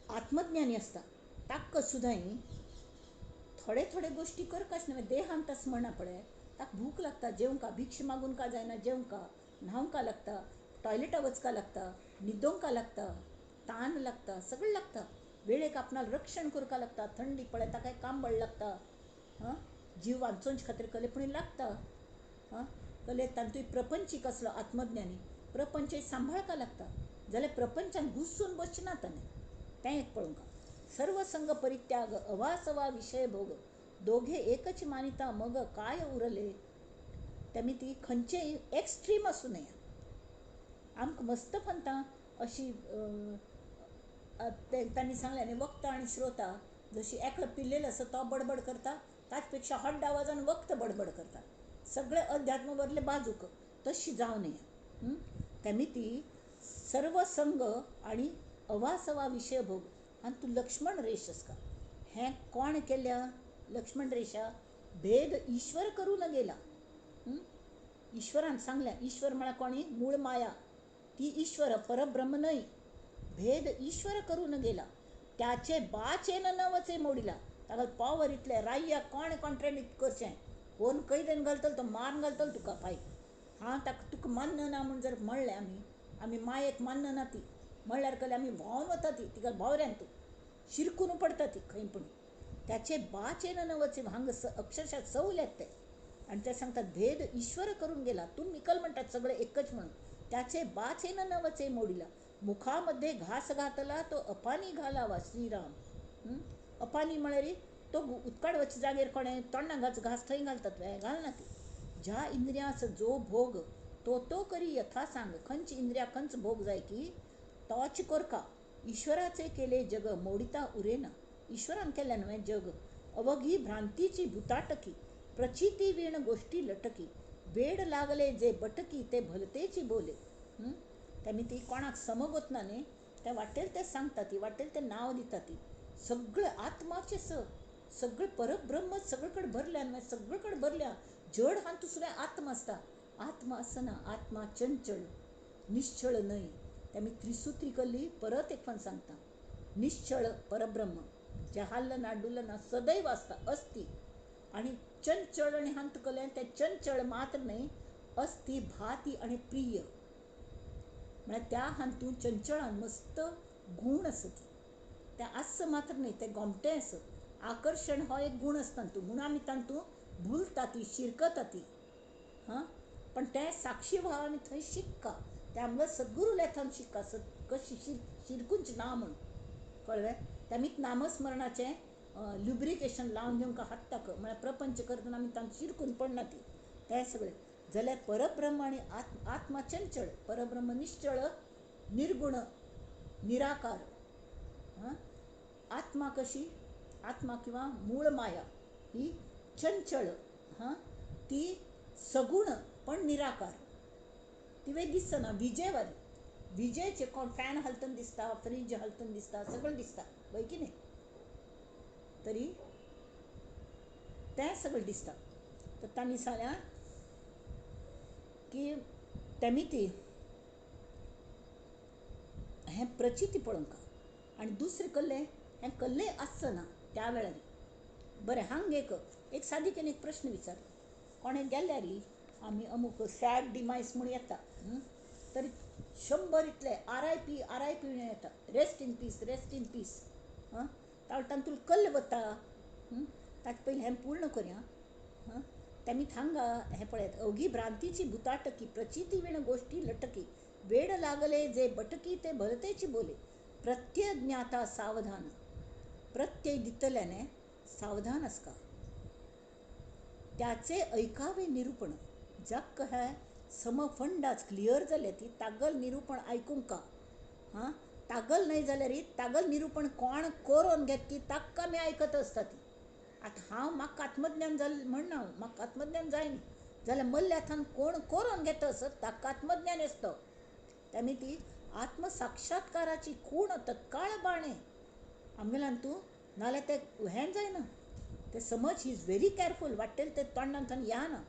आत्मज्ञानी आसता, ताका सुद्दां थोडे थोडे गोश्टी करकाच न्हय. देहान तस म्हणा पळय, ताका भूक लागता, जेवंका, भिक्ष मागून का जायना, जेवंका, न्हावंका लागता, टॉयलेटा वचका लागता, न्हिदोंका लागता, तान लागता, सगळें लागता. वेळेक आपणाक रक्षण करपाक लागता, थंडी पळय ताका कांबळ लागता, हां जीव वाचोवचे खातीर कले पूण लागता. हां, कले तातूंत प्रपंचीक आसलो आत्मज्ञानी, प्रपंच सांबाळपाक लागता, जाल्यार प्रपंचान घुसून बसचें ना ताणें, तें एक पळोवंका. सर्व संग परित्याग अवासवा विषय भोग, दोघे एकच मानिता मग काय उरले. तेमी ती खंयचेय एक्स्ट्रीम आसूं नये. आमकां मस्त फंता अशी तांणी सांगलें न्ही, वक्ता आनी श्रोता जशी एकलो पिल्लेलो आसा तो बडबड करता, ताचे पेक्षा व्हड आवाजान वक्त बडबड करता, सगळे अध्यात्म वरले बाजूक, तशी जावं नये. तेमी ती सर्व संग आनी अवासवा विषय भोग आनी तूं लक्ष्मण रेश आसता. हें कोण केल्या लक्ष्मण रेशा? भेद ईश्वर करूं न गेला. ईश्वरान सांगलें, ईश्वर म्हळ्यार कोणी? मूळ माया, ती ईश्वर परब्रह्म न्हय. भेद ईश्वर करून गेला, त्याचे बाचेन न वचे मोडिला. ताका पॉवर इतलें राय्या कोण कॉन्ट्रेडिक्ट करचें, कोण कैदेन घालतलो तो मारून घालतलो तुका फायट. हां, ताका तुका मान्न ना म्हूण जर म्हणलें आमी, आमी मायेक मान्न ना ती म्हणल्यार कले आमी व्हांवन वता ती, तिका भोंवऱ्यान तूं शिरकून पडटा ती खंय पूण. त्याचे बाचेन न वचे हांगा अक्षरशः सवल्यात ते. आनी ते सांगतात भेद ईश्वर करून गेला, तूं निकल म्हणटात सगळे एकच म्हणून. त्याचे बाचेन न वचे मोडिला, मुखामध्ये घास घातला तो अपानी घालावा श्रीराम. अपानी म्हळ्यार तो उदकाड वच जागेर कोणें तोंडा घास घास थंय घालतात, घालना ती. ज्या इंद्रियांचो जो भोग तो तो करी यथा सांग, खंयच इंद्रिया खंयच भोग जाय की तोच कोरका. ईश्वराचे केले जग मोडिता उरेना, ईश्वरान केलें न्हय जग. अवघी भ्रांतीची भुताटकी, प्रचिती वीण गोष्टी लटकी, वेड लागले जे बटकी ते भलतेची बोले. तेमी ती कोणाक समगोत ना न्ही, ते वाटेल ते सांगता ती, वाटेल ते नांव दिता ती. सगळें आत्माचें सगळें परब्रह्म सगळे कडेन भरल्या, मागीर सगळे कडेन भरल्या. जड हातूंत सुद्दां आत्मा आसता. आत्मा आसना, आत्मा चंचळ निश्चळ न्हय. तेमी त्रिसुत्री कल्ली परत एक फावट सांगता, निश्चळ परब्रह्म जें हाल्ल ना डुल्ल ना सदैव आसता अस्ति. आनी चंचळ आनी हांत कलें तें चंचळ मात्र न्हय, अस्ति भाती आनी प्रिय म्हळ्यार त्या हातूंत चंचळान मस्त गूण आसा. तें आस मात्र न्हय, तें गोमटें आसा. आकर्शण हो एक गूण आसता तातूंत, म्हणून आमी तातूंत भुलता ती, शिरकता ती. हां, पण तें साक्षी भाव आमी थंय शिक्का, तें आमकां सद्गुरू लेथान शिक्का कशी शिरकूंच ना म्हणून कळ्ळें. तेमीच नामस्मरणाचें लुब्रिकेशन लावन घेवंक हाडटा, म्हळ्यार प्रपंच करतना आमी तांकां शिरकून पडना ती. तें सगळें जाल्यार परब्रह्म आनी आत्मा चंचळ, परब्रह्म निश्चळ, निर्गुण, निराकार. आत्मा कशी? आत्मा किंवा मूळ माया ही चंचळ, हां, ती सगुण पण निराकार, ती दिसना. विजेवर विजेचे कोण फॅन हालतना दिसता, फ्रीज हालतना दिसता, सगळें दिसता, वय की न्ही? तरी तें सगळें दिसता. तर तांणी सांगल्या की तेमी ती हें प्रचिती पळोवंक आनी दुसरें कल्लें हें कल्लें आसचना त्या वेळार. बरें, हांग एक एक सादी केन्ना एक प्रश्न विचारलो, कोणें गेल्यार आमी अमूक सॅड डिमायस म्हूण येता, तरी 100 इतले RIP RIP येता, rest in peace, rest in peace. हां, तांतून कल्ल वता. ताचे पयलीं हें पूर्ण करया. हां, तेमी थांगा हें पळयात, अवघी भ्रांतीची भुताटकी, प्रचिती विण गोश्टी लटकी, वेड लागले जे बटकी ते भलतेची बोले, प्रत्यय ज्ञाता सावधान. प्रत्यय दितल्याने सावधान आसका, त्याचे ऐकावे निरूपण. जाक हे समफंडाच क्लियर जाले ती तागल निरूपण आयकूंक का. हां, तागल न्हय जाल्यार तागल निरूपण कोण करून घेत की ताका आमी आयकत आसता ती. आतां हांव म्हाका आत्मज्ञान जालें म्हणना, म्हाका आत्मज्ञान जायना जाल्यार मल्ल्या हातान कोण करून घेता आसत ताका आत्मज्ञान आसता. तेमी ती आत्मसाक्षात्काराची खूण तत्काळ बाणे आमगेल्यान तूं नाल्यार तें हें जायना. ते समज he is very careful, वाटेल ते तोंडांतल्यान या ना.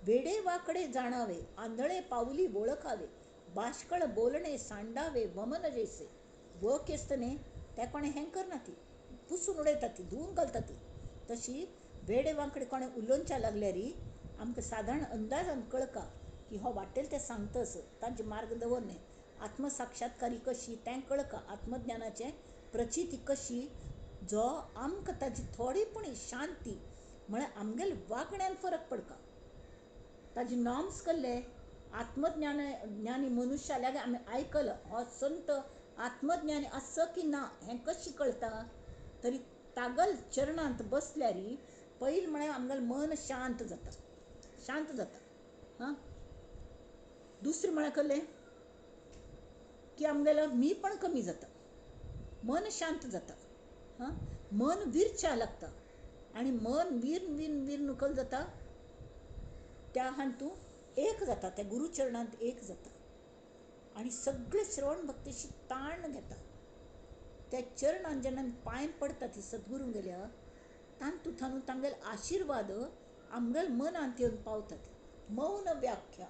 वेडे वाकडे जाणावे, आंधळे पावली वळखावे, बाष्कळ बोलणे सांडावे वमन जैसे. व केसत न्ही ते कोणें हें करना, ती पुसून उडयता, ती धुवून घालता ती. तशी वेडे वांकडे कोणें उलोवच्या लागल्यार आमकां सादारण अंदाजान कळका की हो वाटेल तें सांगता असो, तांचे मार्ग दवर न्ही. आत्मसाक्षात्कारी कशी तें कळका, आत्मज्ञानाचें प्रचिती कशी, जो आमकां ताजी थोडी पूण शांती म्हळ्यार आमगेले वागण्यान फरक पडका. ताजे नॉर्म्स कसले, आत्मज्ञान ज्ञानी मनुष्या लागीं आमी आयकलां हो संत आत्मज्ञानी आसा की ना हें कशें कळटा? तरी तागल चरणांत बसल्यार पयलीं म्हळ्यार आमगेलें मन शांत जाता, शांत जाता. हां, दुसरें म्हळ्यार कसलें की आमगेलो मी पण कमी जाता, मन शांत जाता. हां, मन विरच्या लागता आनी मन वीर वीर वीर नुकल जाता, त्या हातूंत एक जाता, त्या गुरुचरणांत एक जाता आनी सगळे श्रवण भक्तीशी ताण घेता. त्या चरणान जेन्ना पांय पडटा ती सद्गुरू गेल्या तांतूत तांगेले आशिर्वाद आमगेले मनांत येवन पावतात. मौन व्याख्या,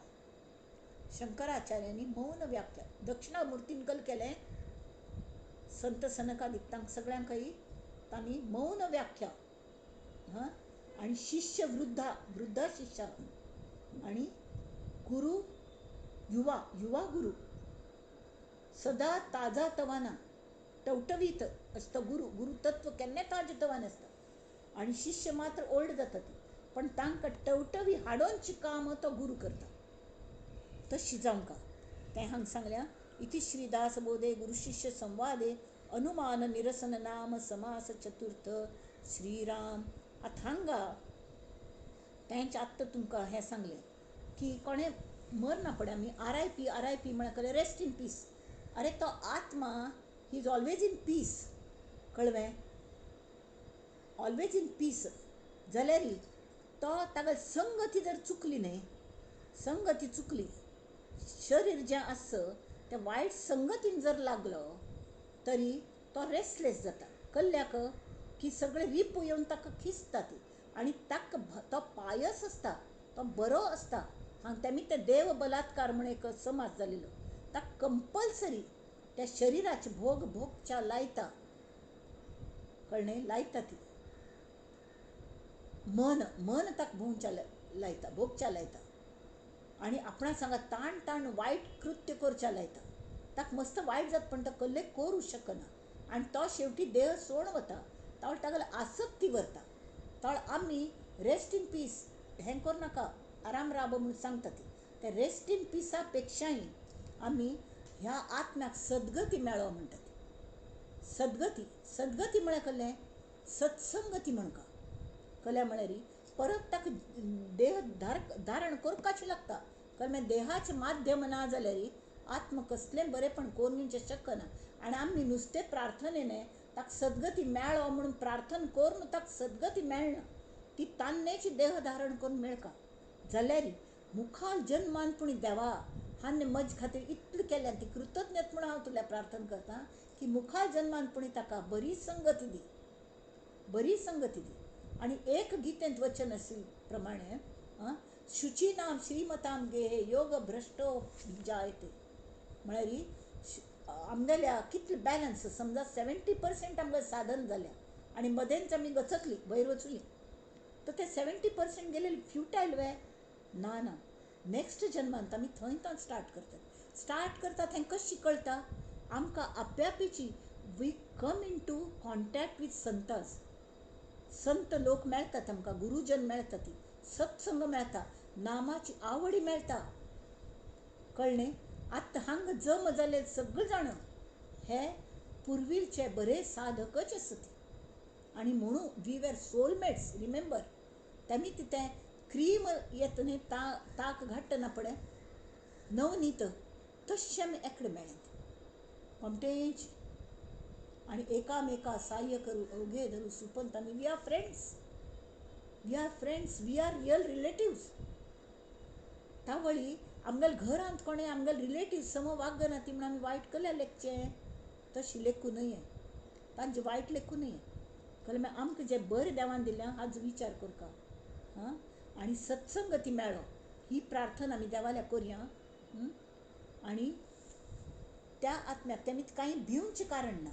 शंकराचार्यांनी मौन व्याख्या दक्षिणामूर्तीन कल केलें, संत सनकादिक तांकां सगळ्यांकय तांणी मौन व्याख्या. हां, आनी शिष्य वृद्धा, वृद्धा शिष्या आनी गुरु युवा, युवा गुरु सदा ताजा तवाना टवटवीत आसता गुरु. गुरुतत्व केन्ना ताजे तवान आसता आनी शिष्य मात्र ओल्ड जाता ती, पण तांकां टवटवी हाडोवची काम तो गुरु करता. तशी जावंका तें हांगा सांगल्या. इति श्री दासबोधे गुरुशिष्य संवादे अनुमान निरसन नाम समास चतुर्थ. श्रीराम. आतां हांगा तेंच आत्तां तुमकां हें सांगलें की कोणें मरना पडय आमी RIP RIP म्हळ्यार रेस्ट इन पीस. अरे तो आत्मा he is always in peace, कळवें? Always in peace जाल्यार तो ताका संगती जर चुकली न्ही, संगती चुकली, शरीर जें आसा तें वायट संगतीन जर लागलो तरी तो रेस्टलेस जाता. कल्ल्याक की सगळे रिपू येवन ताका खिसता ती आनी ताका तो पायस आसता, तो बरो आसता. हांगा तेमी ते देव बलात्कार म्हण एक समाज जालेलो, ताका कंपल्सरी त्या शरिराचे भोग भोगच्या लायता, कळ्ळें? लायता ती मन, मन ताका भोंवच्या लायता, भोगच्या लायता आनी आपणा सांगा ताण ताण वायट कृत्य करच्या लायता. ताका मस्त वायट जाता पण तो कल्ले करूं शकना आनी तो शेवटी देह सोड वता. तावळ तागेली आसक्ती व्हरता. तावळ आमी रेस्ट इन पीस हें करूं नाका, आराम राब म्हूण सांगता ती. त्या रेस्ट इन पिसा पेक्षाय आमी ह्या आत्म्याक सद्गती मेळो म्हणटा ती. सद्गती, सद्गती म्हळ्यार कसलें? सत्संगती म्हणका. कल्या म्हळ्यार परत ताका देह धारण करपाचें लागता. कारण देहाचें माध्यम ना जाल्यार आत्म कसलें बरेंपण करून घेवचें शकना. आनी आमी नुस्तें प्रार्थनेन ताका सद्गती मेळो म्हणून प्रार्थना करून ताका सद्गती मेळना. ती ती तान्नेच देह धारण करून मेळका. जाल्यार मुखाल जन्मान पूण देवा हान्ने मज खातीर इतलें केल्यान ती कृतज्ञत म्हूण हांव तुला प्रार्थना करता की मुखाल जन्मान पूण ताका बरी संगती दी, बरी संगती दी. आनी एक गीतेंत वचन आशिल्ले प्रमाणे शुचीनाम श्रीमताम गेहे योग भ्रश्टो जायते. म्हळ्यार आमगेल्या कितले बॅलन्स समजा 70% आमगेलें साधन जाल्या आनी मदेंच आमी गचकली वयर वचुली तर ते 70% गेले फ्युटायल वे ना ना. नेक्स्ट जन्मांत आमी थंय थंय स्टार्ट करतात. स्टार्ट करता थंय कशी कळटा आमकां आप्यापीची. We come into contact with संतास. संत लोक मेळटात आमकां, गुरुजन मेळटा, ती सत्संग मेळटा, नामाची आवडी मेळटा. कळ्ळें? आतां हांगा जम जाले सगळे जाण हे पुर्विलचे बरे साधकच आसत. आनी म्हणून we were soulmates remember. तेमी तें क्रीम येत न्ही ताक घाट्टना पळय नवनीत तशें आमी एकडे मेळ्ळें कोमटेंच. आनी एकामेका साह्य करू अवघे धरू सुपंत. आमी we are friends, we are friends, we are real relatives. तावळी आमगेल्या घरांत कोणें आमगेले रिलेटिव्स सम वागना ती म्हूण आमी वायट कल्या लेखचें तशें लेखूं न्हय, तांचें वायट लेखूं न्हय. कळ्ळें? मागीर आमकां जें बरें देवान दिलें हाजो विचार करका. आं, आनी सत्संगती मेळो ही प्रार्थना आमी देवाल्या करया. आनी त्या आत्म्याक तेमी कांय भिवचें कारण ना.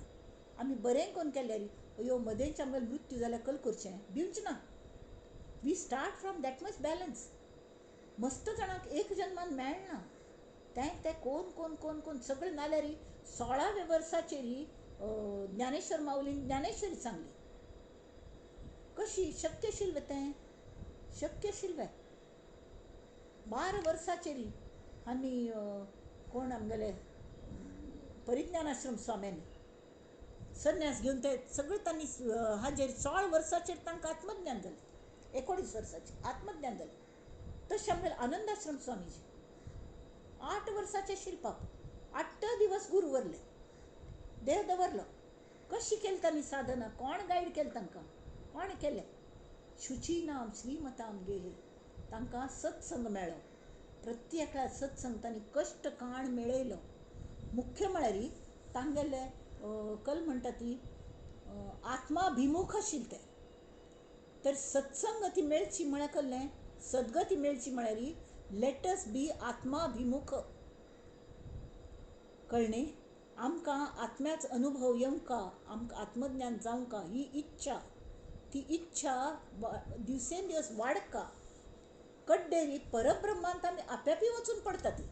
आमी बरें कोन्न केल्यार अयो मदेंच आमगेलो मृत्यू जाल्यार कल करचें भिवचें ना. We start from that much balance. मस्त जाणांक एक जन्मान मेळना तें तें कोण कोण कोण कोण सगळें नाल्यार 16व्या वर्साचेर ज्ञानेश्वर माऊलीन ज्ञानेश्वरी सांगली. कशी शक्य आशिल्लें तें? शक्य आशिल्लें. 12 वर्साचेर आनी कोण आमगेले परिज्ञानाश्रम स्वाम्यांनी संन्यास घेवन ते सगळे तांणी हाजेर 16 वर्साचेर तांकां आत्मज्ञान जालें. 19 वर्साचेर आत्मज्ञान जालें. तशें आमगेले आनंदाश्रम स्वामीजी 8 वर्साचे शिल्पाप 8 दिवस गुरू वरले, देह दवरलो. कशी केली तांणी साधना? कोण गायड केलें तांकां? कोण केलें? शुचीनाम श्रीमताम गेहे. तांकां सत्संग मेळ्ळो. प्रत्येका सत्संग तांणी कश्ट काण मेळयलो. मुख्य म्हळ्यार तांगेले कल म्हणटा ती आत्माभिमुख आशिल्ले ते. तर सत्संगती मेळची म्हळ्यार कळ्ळें, सद्गती मेळची म्हळ्यार let's बी आत्माभिमुख. कळ्ळें? आमकां आत्म्याच अनुभव येवंका, आमकां आत्मज्ञान जावंका ही इच्छा, ती इच्छा दिवसेंदिवस वाडका. कड्डेरी परब्रह्मांत आमी आप्यापी वचून पडटा. ती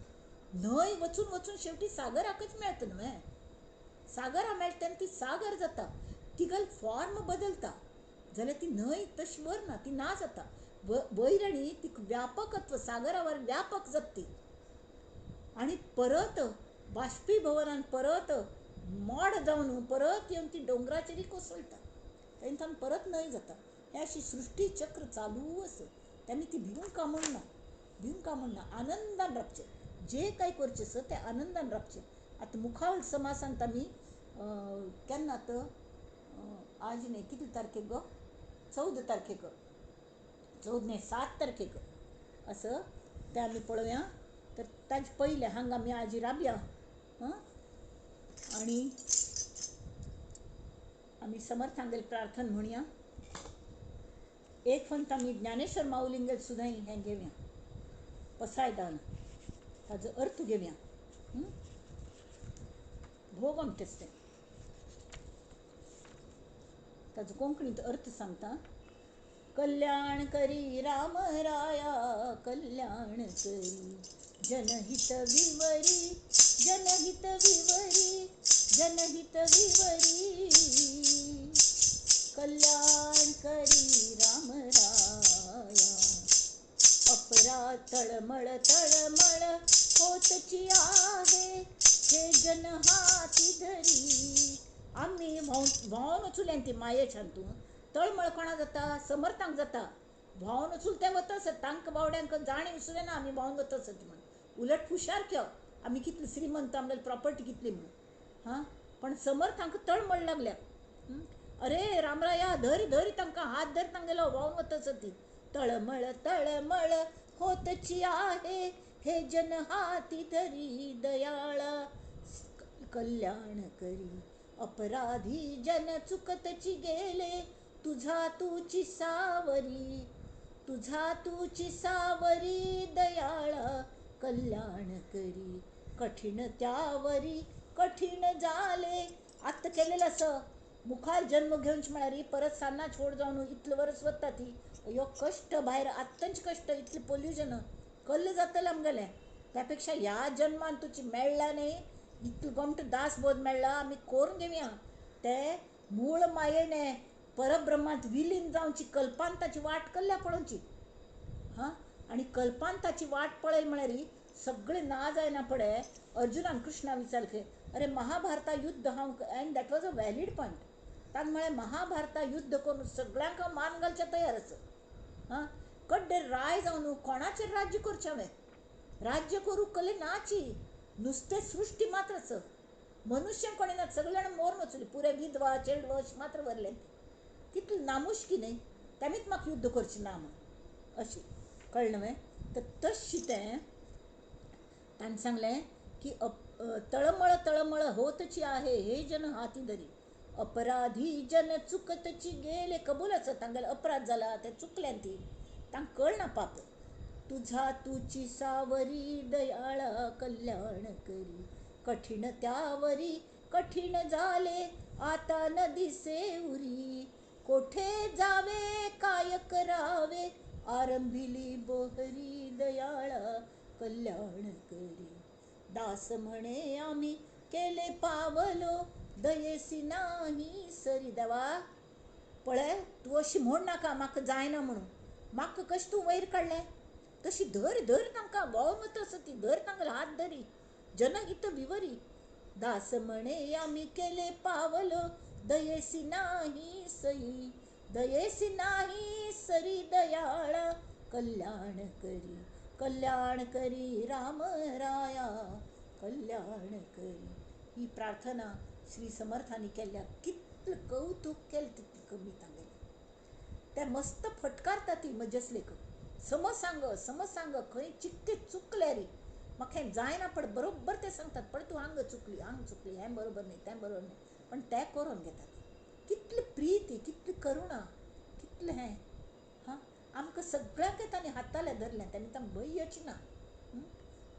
न्हंय वचून वचून शेवटी सागराकच मेळटा न्हय. सागरा मेळटा तेन्ना ती सागर जाता, तिगल फॉर्म बदलता. जाल्यार ती न्हंय तशी वरना, ती ना जाता. वयर आनी ती व्यापकत्व सागरावर व्यापक जाता ती. आनी परत बाष्पीभवनान परत मोड जावन परत येवन ती दोंगराचेरय कोसळटा. तेन्ना परत न्हंय जाता. हें अशी सृश्टी चक्र चालू आसा. तेन्ना ती भिवंका म्हूण ना, भिवंका म्हूण ना. आनंदान रावचें, जे काय करचें आसा तें आनंदान रावचें. आतां मुखाल समासांत आमी केन्ना आतां आज न्ही कितले तारखेक गो? 14 तारखेक, 14 न्ही 7 तारखेक असं तें आमी पळोवया. तर ताजे पयलें हांगा आमी आज राबया. आनी आमी समर्थांगेल प्रार्थना म्हणया. एक फंत आमी ज्ञानेश्वर माऊलींगेल सुद्दां हें घेवया, पसायदान ताजो अर्थ घेवया. भोग आमचें तें ताजो कोंकणींत अर्थ सांगता. कल्याण करी राम राया कल्याण करी, जनहित विवरी जनहित विवरी जनहित विवरी, कल्याण करी राम राया. अपराध तळमळ तळमळ होतची आहे, हे जन हाती धरी. आमी व्हांवन वचुल्यान ती मायेच्यान तूं तळमळ कोणा जाता? समर्थांक जाता. व्हांवन वचूल ते वता तांकां बावड्यांक जाणीव सुद्दां ना आमी व्हांवन वता म्हूण. उलट हुशार खेळ आमी कितले श्रीमंत, आमगेली प्रॉपर्टी कितली म्हूण. हां, पण समर्थांक तळमळ लागल्या. अरे रामराया धर धर तांकां, हात धर तांगेलो, व्हांवन वतच ती. तळमळ तळमळ होतची आहे हे जन हाती धरी दयाळा कल्याण करी. अपराधी जन चुकतची गेले तुझा तुची सावरी, तुझा तुची सावरी दयाळा कल्याण करी. कठीण त्यावरी कठीण जाले. आत्ता केलेलं असं मुखार जन्म घेवन म्हळ्यार परत सान्ना छोड जावन इतलें वर्स वता ती, ह्यो कश्ट भायर आत्तंच कश्ट, इतलें पोल्युशन कल्ल जातलें आमगेलें. त्या पेक्षा ह्या जन्मान तुजी मेळ्ळा न्ही इतलो गोमटो दासबोध मेळ्ळा, आमी करून घेवया. ते मूळ मायेने परब्रह्मांत विलीन जावची, कल्पांताची वाट कल्ल्या पळोवची. हां, आनी कल्पांताची वाट पळय म्हळ्यार सगळें ना जायना पडे. अर्जुनान कृष्णा विचारलें, अरे महाभारता युद्ध हांव, and that was a valid point. ताणें म्हळें महाभारता युद्ध करून सगळ्यांक हांव मान घालच्या तयार आसा. हां, कड्डे राय जावन कोणाचेर राज्य करचें हांवें? राज्य करूंक कले नाची, नुस्तें सृश्टी मात्र आसा, मनुष्य कोणी ना, सगळे जाण मोर वचली, पुरे विधवा चेडव मात्र वरले, कितली नामुष्की न्ही, ताणीच म्हाका युद्ध करचें ना म्हूण अशें कळ्ळें न्हय. तर तशें तें ताणें सांगलें की तळमळ तळमळ होतची आहे हे जन हाती धरी. अपराधी जन चुकतची गेले. कबूल आसा तांगेलो अपराध जाला, ते चुकल्यान ती, तांकां कळना पाप. तुझा तुची सावरी दयाळा कल्याण करी. कठीण त्यावरी कठीण जाले आता न दिसे उरी. कोठे जावे काय करावे आरंभिली बोहरी दयाळा कल्याण करी. दास म्हणे आम्ही केले पावलो दयेसी नाही सरी. देवा पळय तूं अशी म्हण नाका म्हाका जायना म्हणून, म्हाका कशें तूं वयर काडलें तशी धर धर तांकां, व्हांवन वता आसा ती, धर तांकां हात धरी, जनहित विवरी. दास म्हणे आम्ही केले पावलो दयेसी नाही सई, दयेसी नाही सरी दयाळा कल्याण करी. कल्याण करी राम राया कल्याण करी. ही प्रार्थना श्री समर्थांनी केल्ल्या कितलें कौतूक केलें तितलें कमी तांगेलें. ते मस्त फटकारता ती म्हजेच लेख, समज सांग समज सांग खंय चिकते चुकले रे, म्हाका हें जायना पण बरोबर ते सांगतात, पण तूं हांगा चुकली हांगा चुकली, हें बरोबर न्ही तें बरोबर न्ही, पण ते करून घेतात. कितली प्रिती, कितली करुणा, कितलें हें. हां, आमकां सगळ्यांक तांणी हाताले धरलें, तांणी तांकां भंयच ना.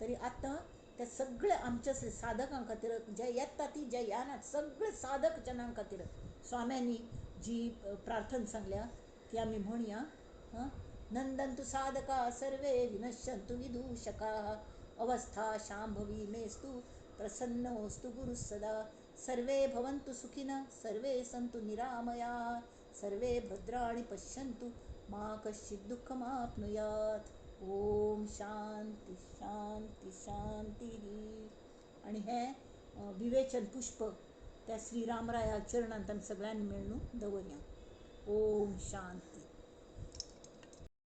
तरी आतां ते सगळे आमच्या साधकां खातीर जे येता ती जे येनात सगळे साधक जनां खातीर स्वाम्यांनी जी प्रार्थना सांगल्या ती आमी म्हणया. हां, नंदंतु साधका सर्वे विनश्यंतु विदूषका अवस्था शांभवी मेस्तु प्रसन्नोस्तु गुरु सदा. सर्वे भवन्तु सुखिनः सर्वे सन्तु निरामयाः सर्वे भद्राणि पश्यन्तु मा कश्चित् दुःखमाप्नुयात्. ओम शांती शांती शांती. आणि हें विवेचन पुष्प त्या श्री रामराया चरणांत आमी सगळ्यांनी मेळून दवरया. ओम शांती.